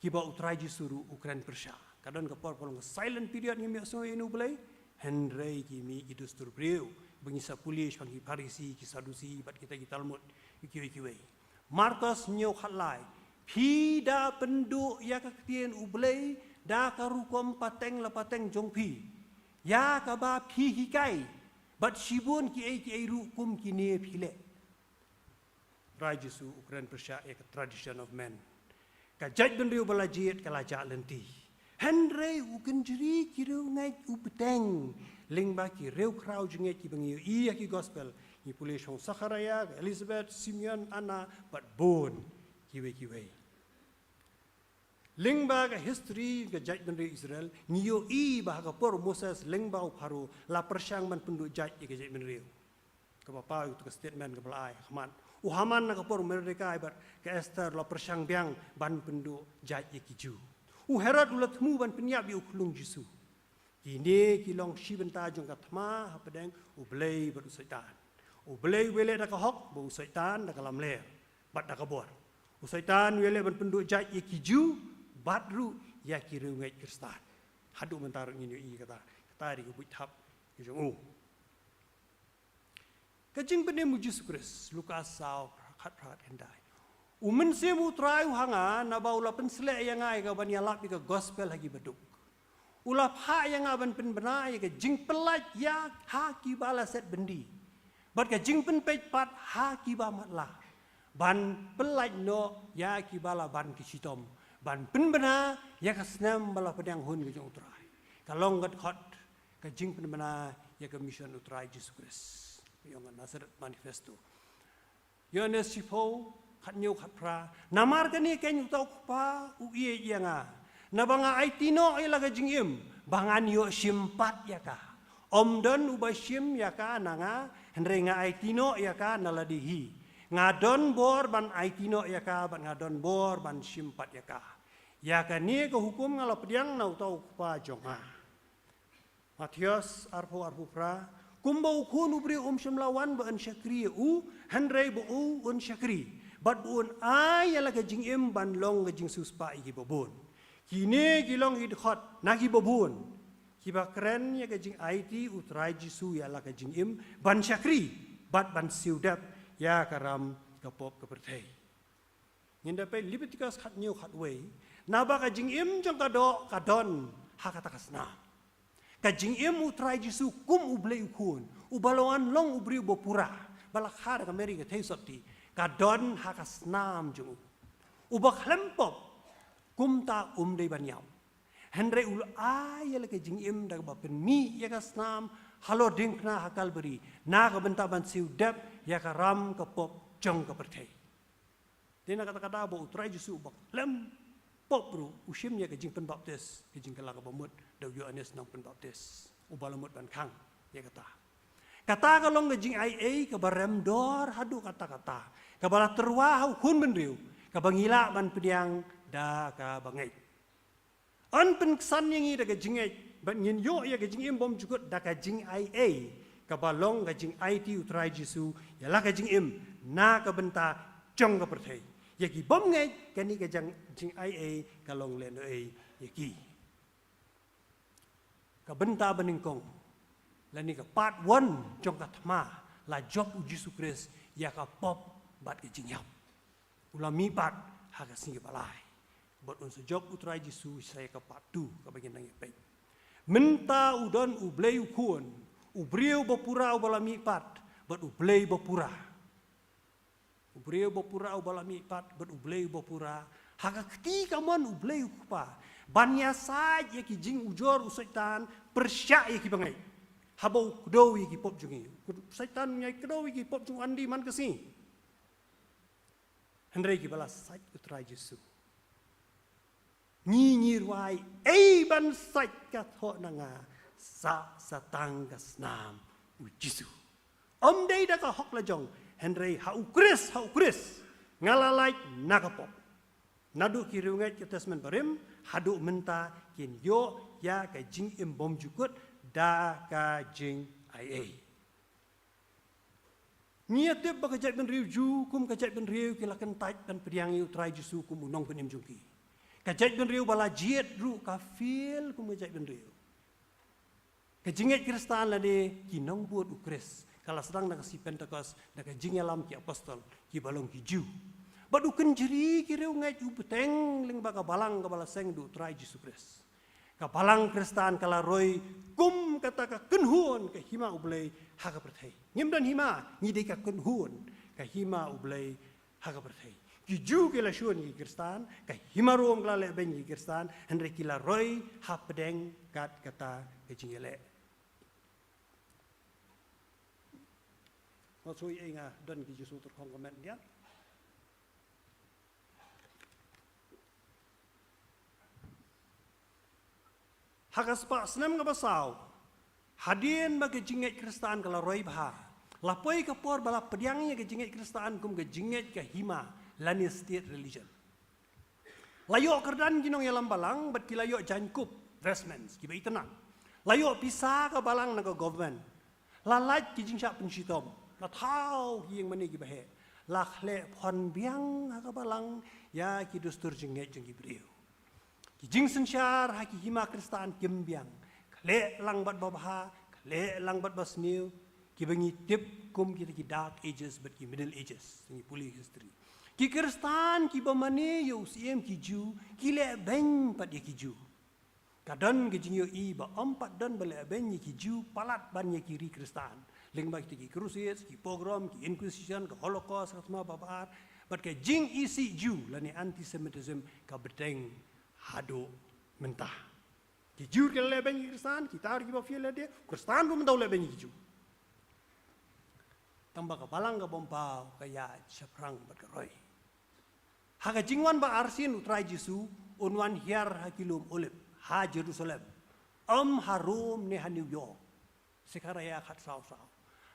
kiba U Trai Jisu ruh u kren pyrshah. Ka don ka por ba long ka silent period, ngim ïohsngew ïa une U Blei, hynrei ki mih ki dustur briew ba ngi sa pule shaphang ki Pharisi, ki Sadusi, bad kita ki Talmud, kiwei kiwei. Markos hynñiew khatlai, phi da pynduh ïa ka ktien U Blei da ka rukom pateng la pateng jong phi, ïa kaba phi hikai, bad shibun kiei kiei ruh kum kine phi leh. Trai Jisu u kren pyrshah ïa ka tradition of men. Ka jaitbynriew ba la jied ka la jah lynti. Hynrei u kynjri ki riewngeit u bteng lyngba ki riewkhraw jingngeit kiba ngi ïohi ha ki gospel. Ngi pule shaphang Sakharaïa, Elizabeth, Simeon, Anna, bad bun kiwei kiwei. Lyngba ka history ka jaitbynriew Israel, ngi ïohi ba ha ka por Moses lyngba u Pharaoh la pyrshang ban pynduh jait ïa ka jaitbynriew. Kaba paw ïa uta ka statement kaba la ai ha khmat. U Haman na ka por u Mordekai bad ka Esther la pyrshang biang ban pynduh jait ïa ki Jiw. U Herod u la thmu ban pynïap ïa u khyllung Jisu. Kine ki long shi bynta jong ka thma hapdeng U Blei bad u Soitan. U Blei u leh da ka hok, bad u Soitan da ka lamler bad da ka bor. U Soitan u leh ban pynduh jait ïa ki Jiw bad ruh ïa ki riewngeit Khristan. Haduh mynta ruh ngin ïohi kata, kata dei ka buit thap ka jong u. Ka jingpynim u Jisu Khrist, Lukas saw, khatphra khatkhyndai. U Mynsiem U Trai u ha nga, naba u la pynsleh ïa nga ïa ka ban ïalap ïa ka gospel ha ki baduk. U la phah ïa nga ban pynbna ïa ka jingpyllait ïa ha kiba la set byndi, bad ka jingpynpeit pat ha kiba matlah, ban pyllait noh ïa kiba la ban ki shitom, ban pynbna ïa ka snem ba la pdiang hun ka jong U Trai. Ka long ka dkhot ka jingpynbna ïa ka mission U Trai Jisu Khrist. Ïong ka Nazareth Manifesto. Ïoannis shiphew, khathynñiew khatphra. Namar kane keiñ uta U Kpa u ïeit ïa nga, Naba nga aiti noh ïa la ka jingim ba ngan ïoh shim pat ïa ka. Ym don uba shim ïa ka na nga, hynrei nga aiti noh ïa ka na lade hi. Nga don bor ban aiti noh ïa ka, bad nga don bor ban shim pat ïa ka. Ïa kane ka hukum nga la pdiang na uta u Kpa jong nga. Mathaios arphew arphew phra. Kumba u Khun u briew um shym la wan ba un shakri ïa u, hynrei ba u un shakri, bad ba un ai ïa la ka jingim ban long ka jingsiewspah ïa kiba bun. Kine ki long ki dkhot na kiba bun kiba kren ïa ka jingaiti u Trai Jisu ïa la ka jingim ban shakri bad ban siew dep ïa ka ram ka pop ka pyrthei. Ngin da peit Leviticus khathynñiew khatwei. Naba ka jingim jong ka doh ka don ha kata ka snam. Ka jingim u Trai Jisu kum u Blei u Khun, uba la wan long u briew ba pura, ba la kha da ka Meri ka theisotti, ka don ha ka snam jong u. Uba khlem pop, kumta um dei ban ïap. Hynrei u la ai ïa la ka jingim da kaba pynmih ïa ka snam halor diengphna ha Kalbari, na ka bynta ban siew dep ïa ka ram ka pop jong ka pyrthei. Te na kata ka daw ba u Trai Jisu uba khlem pop ruh u shim ïa ka jingpynbaptis, ka jingkylla kaba mut da u Ïoannis Nongpynbaptis, uba la mut ban khang ïa kata. Kata ka long ka jingaiei kaba rem dor haduh katta katta, kaba la tyrwa ha u Khun bynriew, kaba ngi lah ban pdiang da kaba ngeit. Yn pynksan ïa ngi da ka jingngeit, bad ngin ïoh ïa ka jingim bymjukut da ka jingaiei, kaba long ka jingaiti u Trai Jisu ïa la ka jingim na ka bynta jong ka pyrthei. Ïa ki bym ngeit, kane ka jing, jingaiei ka long lehnohei ïa ki. Ka bynta banyngkong, lane ka part one jong ka thma, la jop u Jisu Khrist ïa ka pop bad ka jingïap. U la mihpat ha ka sngi kaba lai. Bad un sa jop u Trai Jisu sa ïa ka part two kaba ngin nang ïa peit. Mynta u don u Blei u Khun, u briew ba pura uba la mihpat bad u Blei ba pura. U briew ba pura uba la mihpat bad u Blei ba pura. Ha ka kti kamon u Blei u Kpa ban ïasaid ïa ki jingujor u Soitan pyrshah ïa kiba ngeit. Haba u kdew ïa ki pop jong ngi. U Soitan u ïai kdew ïa ki pop jong u Andy man ka sngi. Hynrei kiba la sait u Trai Jisu. Ngi ngi rwai ei ban sait ka thoh na nga sa sa tang ka snam u Jisu. Ym dei da ka hok la jong, hynrei ha u Khrist, ha u Khrist nga la lait na ka pop. Naduh ki riewngeit ka Testament Barim haduh mynta kin ïoh ïa ka jingim bymjukut da ka jingaiei. Ngi ïa tip ba ka jaitbynriew Jiw kum ka jaitbynriew ki la kyntait ban pdiang ïa u Trai Jisu kum u nongpynim jong ki. Ka jaitbynriew ba la jied ruh ka fail kum ka jaitbynriew. Ka jingngeit Khristan lane ki nongbud u Khrist ka la sdang na ka sngi Pentekost da ka jingïalam ki apostol kiba long ki Jiw. Bad u kynjri ki riewngeit u bteng lyngba ka balang kaba la seng da u Trai Jisu Khrist. Ka balang Khristan ka la roi kum kata ka kynhun ka hima U Blei ha ka pyrthei. Ngim don hima, ngi dei ka kynhun ka hima U Blei ha ka pyrthei. Ki Jiw ki la shun ïa ki Khristan, ka hima Rom ka la lehbeiñ ïa ki Khristan, hynrei ki la roi hapdeng kat kata ka jingïaleh. Nga shu ïa nga don ki jingsngewthuh khong comment diat. Ha ka spah snem kaba saw, hadien ba ka jingngeit Khristan ka la roi bha, la poi ka por ba la pdiang ïa ka jingngeit Khristan kum ka jingngeit ka hima lane state religion. La ïoh kyrdan ki nongïalam balang bad ki la ïoh jaiñkup, vestments, kiba itynnad. La ïoh pisa ka balang na ka government. La lait ki jingshah pynshitom, la thaw ki ïing mane kiba heh. La khleh phon biang ha ka balang ïa ki dustur jingngeit jong ki briew. Ki jingsynshar ha ki hima Khristan kim biang. Khleh lang bad babha, khleh lang bad basniew, kiba ngi tip kum kita ki Dark Ages bad ki Middle Ages, ngi pule history. Ki Khristan kiba mane ïa u Syiem ki Jiw ki lehbeiñ pat ïa ki Jiw. Ka don ka jingïohi ba ym pat don ba lehbeiñ ïa ki Jiw palat ban ïa ki ri Khristan. Lyngba kita ki crusades, ki pogrom, ki inquisition, ka holocaust, ka thma babar, bad ka jingisih Jiw lane antisemitism ka bteng haduh mynta. Ki Jiw ki la lehbeiñ ïa ki Khristan, kita ruh kiba fail lade, Khristan ruh mynta u lehbeiñ ïa ki Jiw. Tangba ka balang ka bym paw ka ïaid shaphrang bad ka roi. Ha ka jingwan ba arsien U Trai Jisu, un wan hiar ha ki lum Olib, ha Jerusalem, ym ha Rom ne ha New York. Sekharaiah khatsaw saw.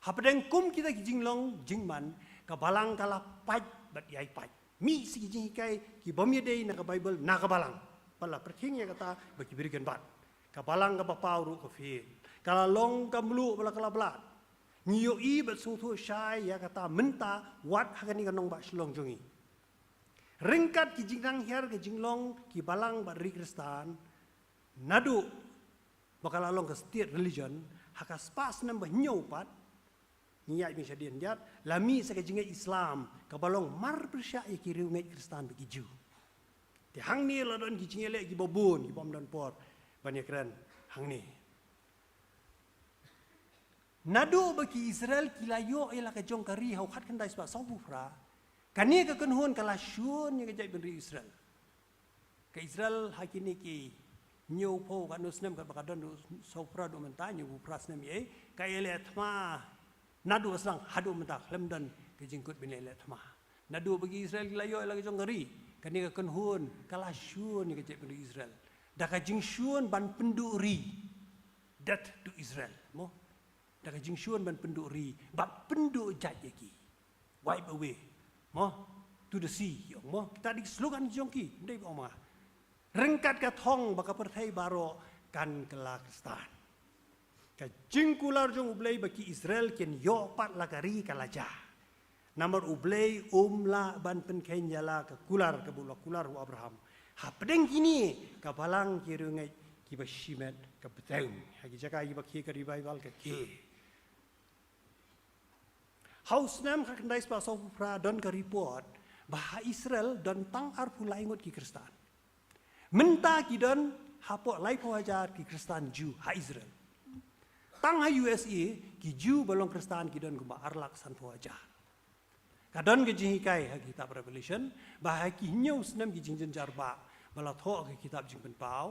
Hapdeng kum kita ki jinglong jingman, ka balang ka la pait bad ïai pait. Mih sa ki jinghikai ki bym ïadei na ka Baibl na ka balang. Ba la pyrkhing ïa kata ba ki briew kin bat. Ka balang kaba paw ruh ka phin. Ka la long ka mluh ba la ka la blat. Ngi ïohi bad sngewthuh shai ïa kata mynta wat ha kane ka nongbah Shillong jong ngi. Ryngkat ki jingnang hiar ka jinglong ki balang bad ri Khristan, naduh ba ka la long ka state religion, ha ka spah snem ba hynñiew pat, ngi ïaid beit sha dien jat, la mih sa ka jingngeit Islam, kaba long mar pyrshah ïa ki riewngeit Khristan bad ki Jiw. Te hangne la don ki jingïaleh kiba bun, ki bym don por ban ïakren hangne. Naduh ba ki Israel ki la ïoh ïa la ka jong ka ri ha u khatkhyndai spah sawphew phra, kane ka kynhun ka la shun ïa ka jaitbynriew Israel. Ka Israel ha kine ki hynñiewphew katno snem katba ka don ruh, sawphew phra ruh mynta, hynñiewphew phra snem ïa, ka ïaleh thma naduh sdang haduh mynta khlem don ka jingkut ban ïaleh thma. Naduh ba ki Israel ki la ïoh ïa la ka jong ka ri, kane ka kynhun ka la shun ïa ka jaitbynriew Israel da ka jingshun ban pynduh ri. Death to Israel, mo? Da ka jingshun ban pynduh ri, ban pynduh jait ïa ki. Wipe away, mo? To the sea, ïong, mo? Kita dei ki slogan jong ki, ym dei ba ong ma nga. Ryngkat ka thong ba ka pyrthei baroh kan kylla Khristan. Ka jingkular jong U Blei ba ki Israel kin ïoh pat la ka ri ka la jia. Namar U Blei um lah ban pynkheiñ ïa la ka kular kaba u la kular ha u Abraham. Hapdeng kine ka balang ki riewngeit kiba shimet ka bteng. Ha ki jaka kiba khie ka revival ka khie. Ha u snem khatkhyndai spah sawphew phra don ka report ba ha Israel don tang arphew lai ngut ki Khristan. Mynta ki don hapoh laiphew hajar ki Khristan Jiw ha Israel. Tang ha U S A ki Jiw ba long Khristan ki don kumba ar lak sanphew hajar. Ka don ka jinghikai ha kitab Revelation ba ha ki hynñiew snem ki jingjynjar ba, ba la thoh ha ka kitab Jingpynpaw.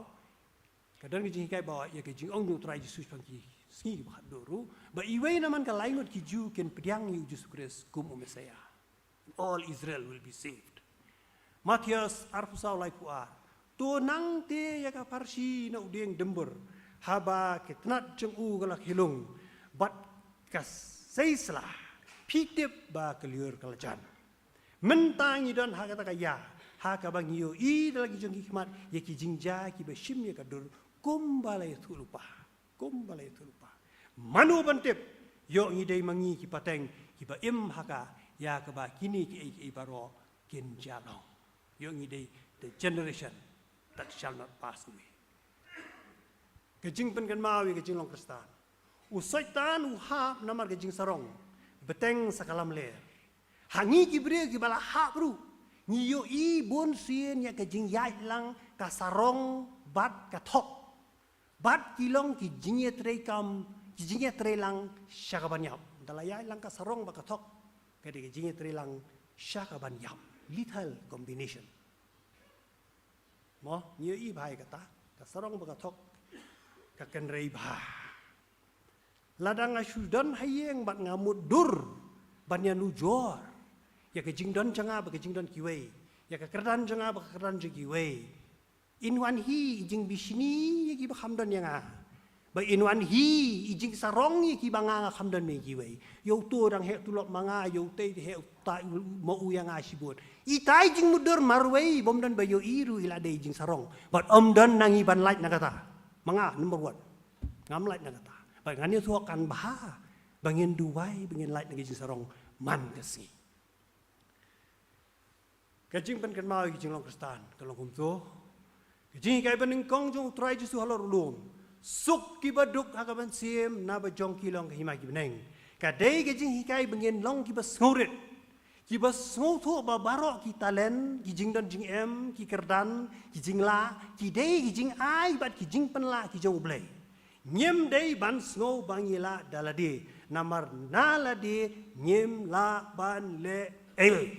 Ka don ka jinghikai ba ïa ka jingong jong U Trai Jisu shaphang ki sngi kiba khatduh ruh, ba iwei na man ka lai ngut ki Jiw kin pdiang ïa U Jisu Khrist kum u Messiah. All Israel will be saved. Mathaios arphew saw laiphew ar. To nangta ïa ka pharshi na u dieng dymbur, haba ka tnat jong u ka la khie lung, bad ka sei sla, phi tip ba ka lyiur ka la jan. Mynta ngi don ha kata ka ïa, ha kaba ngi ïohi da la ki jong ki khmat ïa ki jingjia kiba shim ïa ka dur kumba la ïathuh lypa. Kumba la ïathuh lypa. Mano ban tip, ïoh ngi dei ma ngi ki pateng kiba im ha ka ïa kaba kine kiei kiei baroh kin jia long. Ïoh ngi dei the generation that shall not pass away. Ka jingpynkynmaw ïa ka jinglong Khristan. U Soitan u hap namar ka jingsarong, bteng sa ka lamler. Ha ngi ki briew kiba la hap ruh, ngi ïohi bunsien ïa ka jingïaid lang ka sarong bad ka thok. Bad ki long ki jingïatreikam, ki jingïatreilang sha ka ban ïap. Da la ïaid lang ka sarong bad ka thok, ka dei ka jingïatreilang sha ka ban ïap. Lethal combination. Mo, ngi ïohi bha ïa kata, ka sarong bad ka thok, ka kynrei bha. Lada nga shu don ha ïing bad nga mutdur ban ïanujor ïa ka jingdon jong nga bad ka jingdon kiwei, ïa ka kyrdan jong nga bad ka kyrdan jong kiwei, in wan hi i jingbishni ïa kiba kham don ïa nga, ba in wan hi i jingsarong ïa kiba nga nga kham don ïa kiwei. Ïa uto dang heh tulop ma nga, ïa utei te heh uta ma u ïa nga shibun. Itai jingmutdur marwei bym don ba ïohi ruh i la dei jingsarong. Bad ym don na ngi ban lait na kata. Ma nga number one, ngam lait na kata. Bad ngan ïathuh kan bha ba ngin duwai ba ngin lait na ka jingsarong man ka sngi. Ka jingpynkynmaw ïa ka jinglong Khristan ka long kumto. Ka jinghikai banyngkong jong U Trai Jisu halor u lum. Suk kiba duk ha ka mynsiem, naba jong ki long ka hima ki bneng. Ka dei ka jinghikai ba ngin long kiba sngewrit, kiba sngewthuh ba baroh ki talent, ki jingdon jingem, ki kyrdan, ki jinglah, ki dei ki jingai bad ki jingpynlah ki jong U Blei. Ngim dei ban sngew ba ngi lah da lade, namar na lade ngim lah ban leh ei.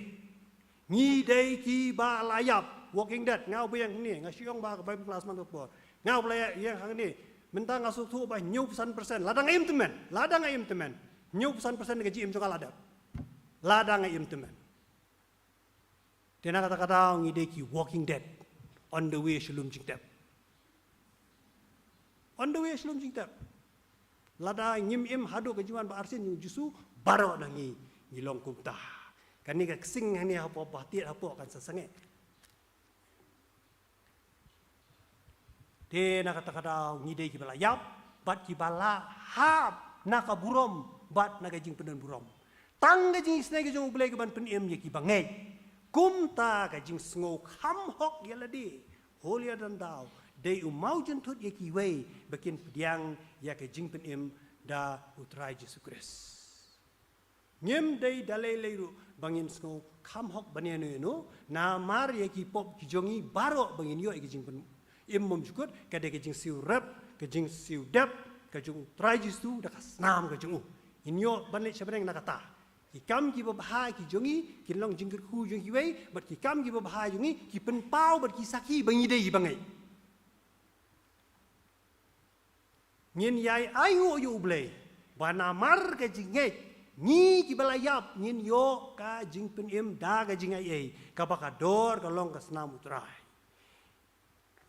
Ngi dei kiba la ïap, Walking Dead, nga uba ïeng hangne, nga shu ong ba ha ka Bible class man ka por. Nga uba la ïeng hangne, mynta nga sngewthuh ba hynñiewphew san percent, lada nga im tymmen, lada nga im tymmen, hynñiewphew san percent ka jingim jong nga la dep. Lada nga im tymmen. Te na kata ka daw ngi dei ki walking dead, on the way sha lum jingtep. On the way sha lum jingtep. Lada ngim im haduh ka jingwan ba arsien jong u Jisu, baroh na ngi ngi long kumta. Kane ka ksing hangne hapoh, ba tied hapoh kan sa sangeh. Te na kata ka daw ngi dei kiba la ïap bad kiba la hap na ka burom bad na ka jingpyndon burom. Tang ka jingisynei ka jong U Blei ka ban pynim ïa kiba ngeit. Kumta ka jingsngew kham hok ïa lade, holier than thou, dei u maw jynthut ïa kiwei ba kin pdiang ïa ka jingpynim da U Trai Jisu Khrist. Ngim dei da lei lei ruh ba ngin sngew kham hok ban ïano ïano, namar ïa ki pop ki jong ngi baroh ba ngin ïoh ïa ka jingpynim bymjukut ka dei ka jingsiew rep, ka jingsiew dep ka jong U Trai Jisu da ka snam ka jong u. Ngin ïoh ban leit sha bneng na kata. Ki kam kiba bha ki jong ngi kin long jingkyrkhu jong kiwei, bad ki kam kiba bha jong ngi ki pynpaw bad ki sakhi ba ngi dei kiba ngeit. Ngin ïai ainguh ïa U Blei ba namar ka jingngeit, ngi kiba la ïap ngin ïoh ka jingpynim da ka jingaiei, kaba ka dor ka long ka snam U Trai.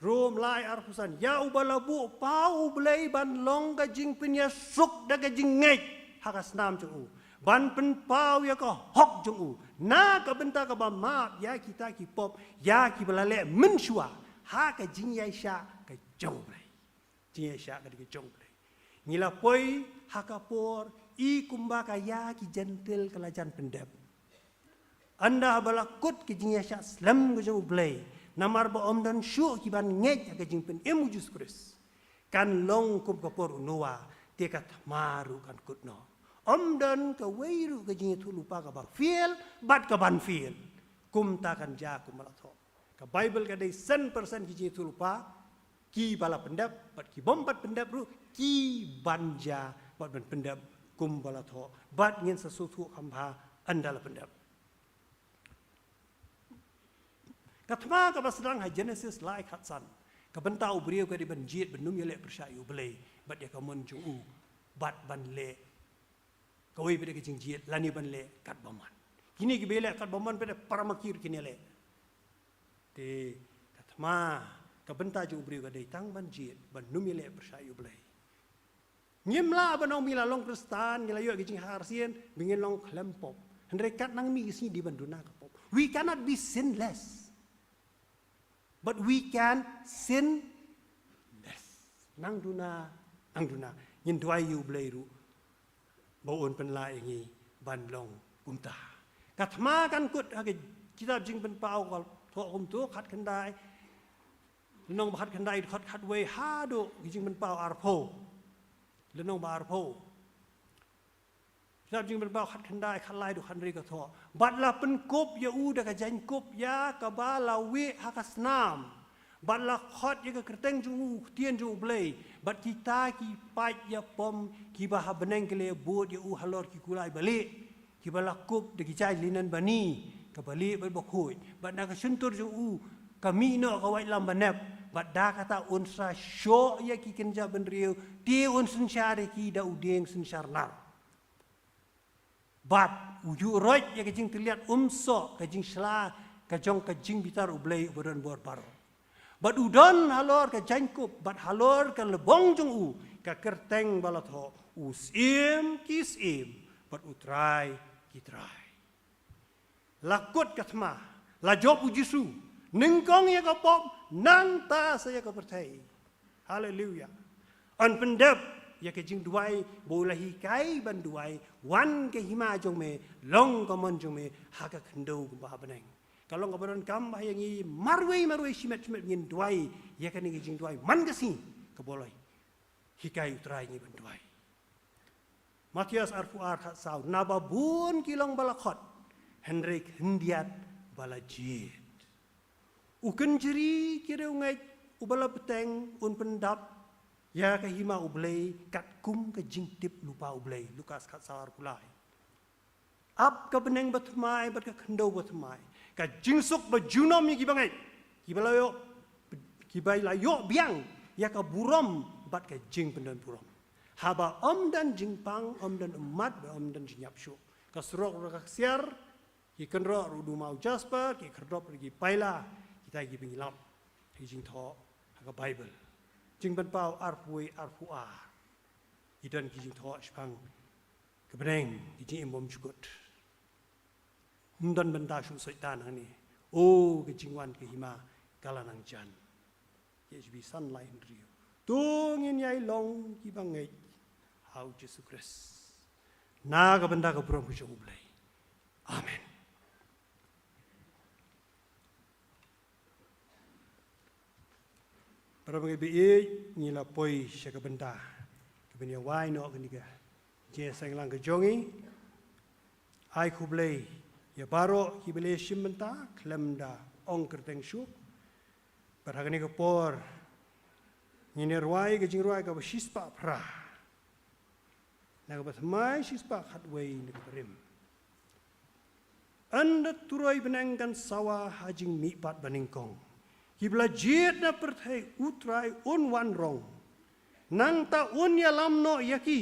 Rom lai arphew san, ïa uba la buh paw U Blei ban long ka jingpynïasuk da ka jingngeit ha ka snam jong u, ban pynpaw ïa ka hok jong u na ka bynta kaba map ïa kita ki pop ïa kiba la leh mynshuwa ha ka jingïaishah ka jong U Blei. Jingïaishah ka dei ka jong U Blei. Ngi la poi ha ka por i kumba ka ïa ki Jentil ka la jan pyndep. Ynda haba la kut ka jingïaishah slem ka jong U Blei, namar ba ym don shuh ki ban ngeit ha ka jingpynim U Jisu Khrist, kan long kum ka por u Noah, te ka thma ruh kan kut noh. Ym don kawei ruh ka jingïathuhlypa kaba fail bad ka ban fail. Kumta kan jia kumba la thoh. Ka Baibl ka dei san persen ki jingïathuhlypa, kiba la pyndep bad ki bym pat pyndep ruh, ki ban jia bad ban pyndep kumba la thoh, bad ngin sa sngewthuh kham bha ynda la pyndep. Ka thma kaba sdang ha Jenesis lai khatsan, ka bynta u briew ka dei ban jied ban ym ïaleh pyrshah ïa U Blei bad ïa ka mon jong u, bad ban leh kawei pat de ka jingjied lane ban leh katba mon. Kine kiba leh katba mon pat de para ma ki ruh kin ïaleh. Te ka thma, ka bynta jong u briew ka dei tang ban jied ban ym ïaleh pyrshah ïa U Blei. Ngim lah ban ong ngi la long Khristan, ngi la ïoh ka jingharsien, ba ngin long khlem pop. Hynrei kat nang mih ka sngi dei ban duna ka pop. We cannot be sinless. But we can sin less. Nang duna, nang duna. Ngin duwai ïa U Blei ruh ba un pynlah ïa ngi ban long kumta. Ka thma kan kut ha ka kitab Jingpynpaw ka thoh kumto, khatkhyndai, lynnong ba khatkhyndai, dkhot khatwei haduh ka Jingpynpaw arphew, lynnong ba arphew. Kitab Jingpynpaw khatkhyndai, khatlai haduh khathynriew ka thoh. Bad la pynkup ïa u da ka jaiñkup ïa kaba la wieh ha ka snam. Bad la khot ïa ka kyrteng jong u, u ktien jong U Blei. Bad kita ki paid ïapom kiba ha bneng ki la bud ïa u halor ki kulai balieh, kiba la kup da ki jaiñ linen bani, ka balieh bad bakhuid. Bad na ka shyntur jong u ka mih noh ka waitlam banep. Bad da kata un sa shoh ïa ki kynja bynriew, te un synshar ïa ki da u dieng synshar nar. Bad u ju roit ïa ka jingtylliat umsoh, ka jingshla ka jong ka jingbitar U Blei uba don bor baroh. Bad u don halor ka jaiñkup, bad halor ka lbong jong u, ka kyrteng ba la thoh, U Syiem ki syiem, bad U Trai ki trai. La kut ka thma, la jop u Jisu, nyngkong ïa ka pop, nangta sa ïa ka pyrthei. Haleluya. Yn pyndep ïa ka jingduwai ba u la hikai ban duwai, wan ka hima jong me, long ka mon jong me ha ka khyndew kumba ha bneng. Ka long kaba donkam ba ha ïa ngi marwei marwei shimet shimet ngin duwai ïa kane ka jingduwai man ka sngi, kaba u la hikai U Trai ngi ban duwai. Mathaios arphew ar khatsaw, naba bun ki long ba la khot, hynrei khyndiat ba la jied. U kynjri ki riewngeit uba la bteng un pyndap ïa ka hima U Blei katkum ka jingtip lypa U Blei. Lukas khatsaw arphew lai. Ap ka bneng bathymmai bad ka khyndew bathymmai. Ka jingsuk ba junom ïa kiba ngeit, kiba la ïoh, kiba la ïoh biang ïa ka burom bad ka jingpyndon burom. Haba ym don jingpang, ym don ummat, bad ym don jingïap shuh, ka surok ruh ka ksiar, Ki kynroh ruh u duma u jasper, ki khyrdop ruh ki paila, kita kiba ngi lap ha ki jingthoh ha ka Baibl. Jingpynpaw arphew wei arphew ar. Ki don ki jingthoh shaphang ka bneng, ki jingim bymjukut. Ym don bynta shuh Soitan hangne. O, ka jingwan ka hima ka la nang jan. K H B san lai hynriew. To ngin ïai long kiba ngeit ha u Jisu Khrist. Na ka bynta ka burom ka jong U Blei. Amen. Para bangeit ba ïeit, ngi la poi sha ka bynta kaban ïa wai noh kane ka jingïaseng lang ka jong ngi. Ai khublei ïa baroh kiba la ïashim bynta khlem da ong kyrteng shuh. Bad ha kane ka por ngin ïa rwai ka jingrwai kaba shispah phra, na kaba thymmai shispah khatwei na ka rim. Ynda turoi bneng kan sawa ha jingmihpat banyngkong, kiba la jied na pyrthei U Trai un wan rong. Nangta un ïalam noh ïa ki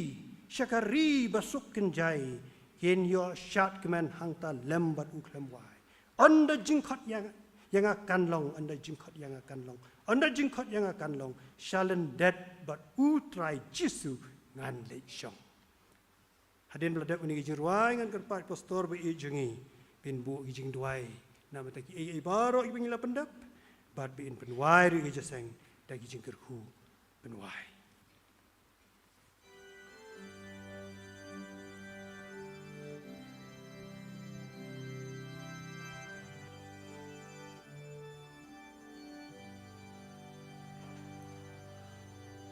sha ka ri ba suk kynjai, kin ïoh shad kmen hangta lem bad u khlem wai. Ynda jingkhot ïa nga, ïa nga kan long, ynda jingkhot ïa nga kan long, ynda jingkhot ïa nga kan long, sha lyndet bad U Trai Jisu ngan leit shong. Hadien ba la dep kane ka jingrwai, ngan kyrpad pastor ba ïeit jong ngi ban buh ki jingduwai na bynta kiei kiei baroh kiba ngi la pyndep, bad ban pynwai ruh ïa ka jingïaseng da ki jingkyrkhu pynwai.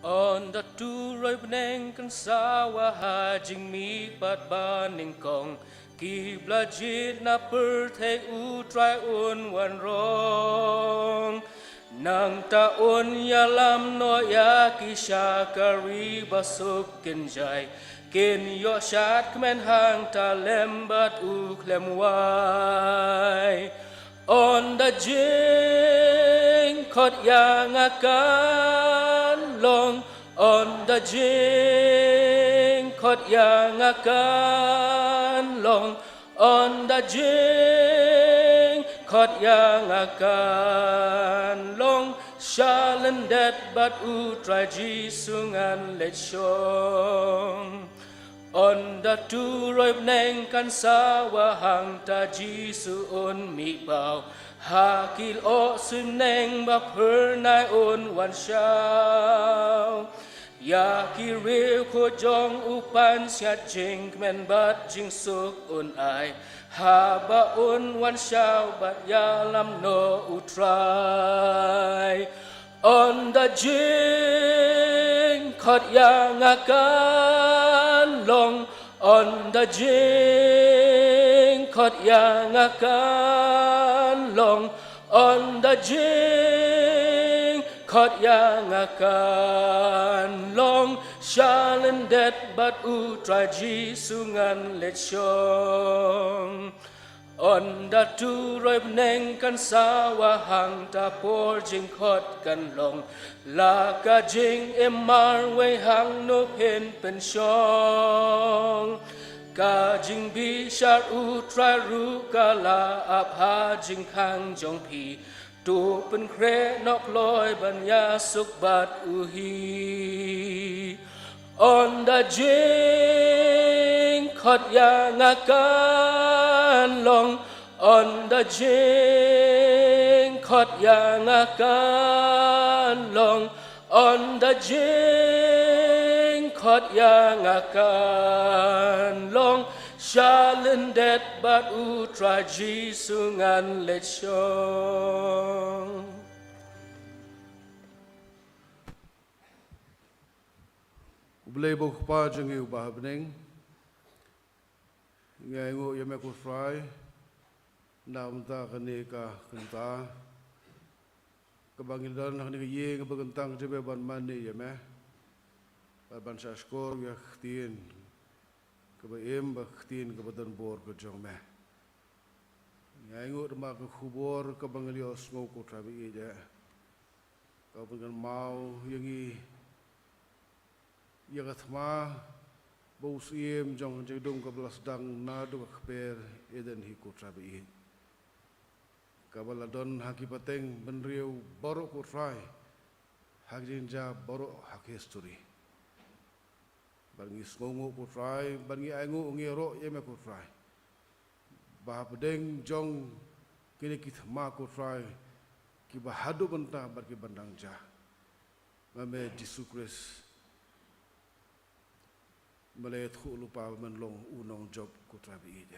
Ynda turoi bneng kan sawa ha jingmihpat banyngkong, kiba la jied na pyrthei U Trai un wan rong. Nangta un ïalam noh ïa ki sha ka ri ba suk kynjai, kin ïoh shad kmen hangta lem bad u khlem wai. Ynda jingkhot ïa nga kan long, ynda jingkhot ïa nga kan long, ynda jingkhot ïa nga kan long, sha lyndet bad U Trai Jisu ngan leit shong. Ynda turoi bneng kan sawa hangta Jisu un mih paw ha ki lyoh suiñ bneng ba phyrnai un wan shaw. Ïa ki riew khuid jong u pansngiat jingkmen bad jingsuk un ai, haba un wan shaw bad ïalam noh U Trai. Ynda jingkhot ïa nga kan long, ynda jingkhot ïa nga kan long, ynda jingkhot ïa nga kan long, sha lyndet bad U Trai Jisu ngan leit shong. Ynda turoi bneng kan sawa hangta por jingkhot kan long, la ka jingim marwei hangno phin pynshong. Ka jingbishar U Trai ruh ka la ap ha jingkhang jong phi. To pynkhreh noh kloi ban ïasuk bad u hi. Ynda jingkhot ïa nga kan long, ynda jingkhot ïa nga kan long, ynda jingkhot ïa nga kan long, sha lyndet bad U Trai Jisu ngan leit shong. U Blei ba u Kpa jong ngi uba ha bneng, ngi ainguh ïa me ko Trai na ka bynta kane ka kynta kaba ngi don ha kane ka ïing kaba kyntang jong me ban mane ïa me bad ban shahshkor ïa ka ktien kaba im bad ka ktien kaba don bor ka jong me. Ngi ainguh da ka khubor kaba ngi la ïohsngew ko Trai ba ïeit, kaba pynkynmaw ïa ngi ïa ka thma Ba u Syiem jong ka jingdum kaba la sdang naduh ka kper Eden hi, ko Trai ba ïeit, kaba la don ha ki pateng bynriew baroh, ko Trai, ha ki jingjia baroh ha ka history. Bad ngi sngewnguh, ko Trai, bad ngi ainguh, ngi ïaroh ïa me, ko Trai, ba hapdeng jong kine ki thma, ko Trai, kiba haduh mynta bad kiban dang jia, ma me Jisu Khrist me la ïathuh lypa ba men long u nongjop, ko Trai ba ïeit.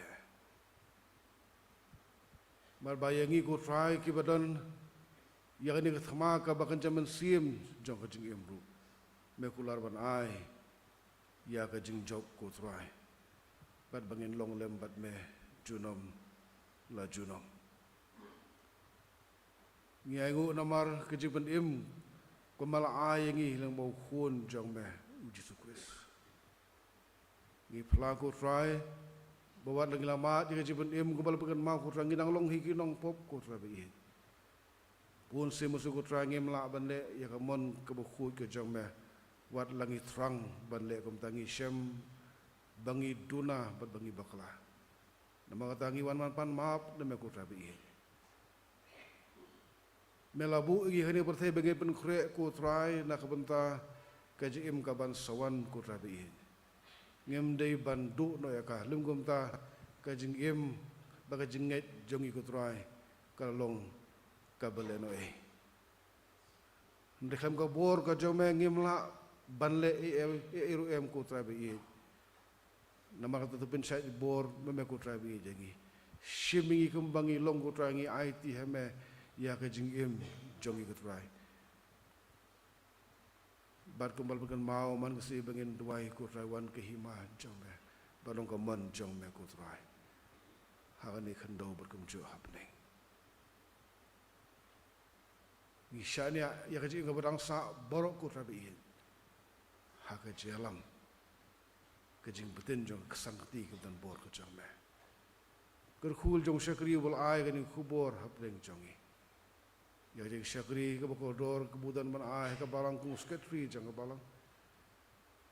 Namar ba ïa ngi, ko Trai, kiba don ïa kane ka thma kaba kynja mynsiem jong ka jingim ruh, me kular ban ai ïa ka jingjop, ko Trai, bad ba ngin long lem bad me junom la junom. Ngi ainguh namar ka jingpynim kaba me la ai ïa ngi lyngba u Khun jong me, u Jisu Khrist. Ngi phla, ko Trai, ba wat la ngi la mad ïa ka jingpynim kaba la pynkynmaw, ko Trai, ngi dang long hi ki nongpop, ko Trai ba ïeit. Bun sien mynstep, ko Trai, ngim lah ban leh ïa ka mon kaba khuid ka jong me. Wat la ngi thrang ban leh kumta, ngi shem ba ngi duna bad ba ngi bakla. Namar kata ngi wan ban pan map na me, ko Trai ba ïeit. Me la buh ïa ngi ha kane ka pyrthei ba ngin pynkhreh, ko Trai, na ka bynta ka jingim kaban sa wan, ko Trai ba ïeit. Ngim dei ban duh noh ïa ka, lym kumta ka jingim bad ka jingngeit jong ngi, ko Trai, ka la long kaba lehnohei. Hynrei khlem ka bor ka jong me ngim lah ban leh ei ei ruh em, ko Trai ba ïeit. Namar kata to pynshait bor ma me, ko Trai ba ïeit, ïa ngi. Shim ïa ngi kumba ngi long, ko Trai, ngi aiti ha me ïa ka jingim jong ngi, ko Trai. Bad kumba la pynkynmaw, man ka sngi ba ngin duwai, ko Trai, wan ka hima jong me, bad long ka mon jong me, ko Trai, ha kane ka khyndew bad kumjuh ha bneng. Ngi shaniah ïa ka jingim kaba dang sah baroh, ko Trai ba ïeit, ha ka jingïalam ka jingbtin jong ka ksangkti kaba don bor ka jong me. Kyrkhu jong u shakri uba la ai kane ka khubor hapdeng jong ngi. Ïa ka jingshakri kaba kordor kaba u don ban ai ha ka balang kum u sekretari jong ka balang.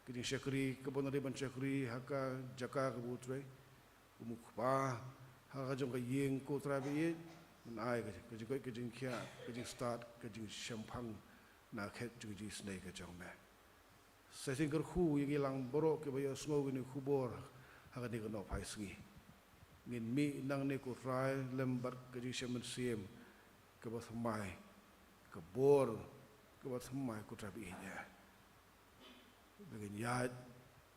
Ka jingshakri kaba u dei ban shakri ha ka jaka kaba u trei, kum u kpa ha ka jong ka ïing, ko Trai ba ïeit, ban ai ka jing, ka jingkoit ka jingkhiah, ka jingstad, ka jingshemphang na ka khet jong ka jingisynei ka jong me. Sa shisien kyrkhu ïa ngi lang baroh kiba ïohsngew kane ka khubor ha kane ka nohphai sngi. Ngin mih nangne, ko Trai, lem bad ka jingshem mynsiem kaba thymmai, ka bor kaba thymmai, ko Trai ba ïeit, ba ngin ïaid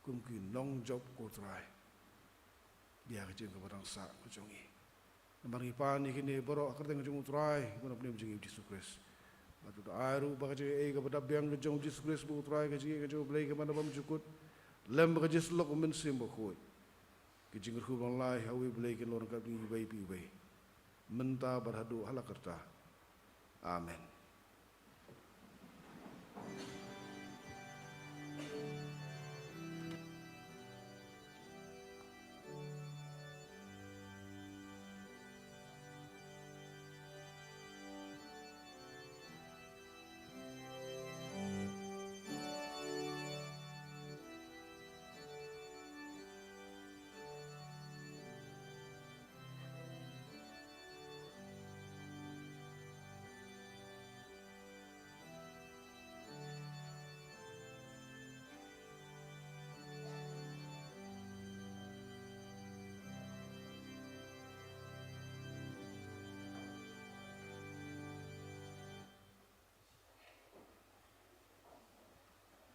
kum ki nongjop, ko Trai, ïa ka jingim kaba dang sah ka jong ngi. Namar ngi pan ïa kine baroh ha ka kyrteng jong u Trai bad u Nongpynim jong ngi, u Jisu Khrist. Bad to ai ruh ba ka jingaiei kaba dap biang ka jong u Jisu Khrist, ba u Trai, ka jingïeit ka jong u Blei, ka manna bymjukut, lem bad ka jingsyllok u Mynsiem Bakhuid, ka jingkyrkhu ba long lai ha uwei u Blei, kin long ryngkat bad ngi iwei pa iwei, mynta bad haduh hala karta. Amen.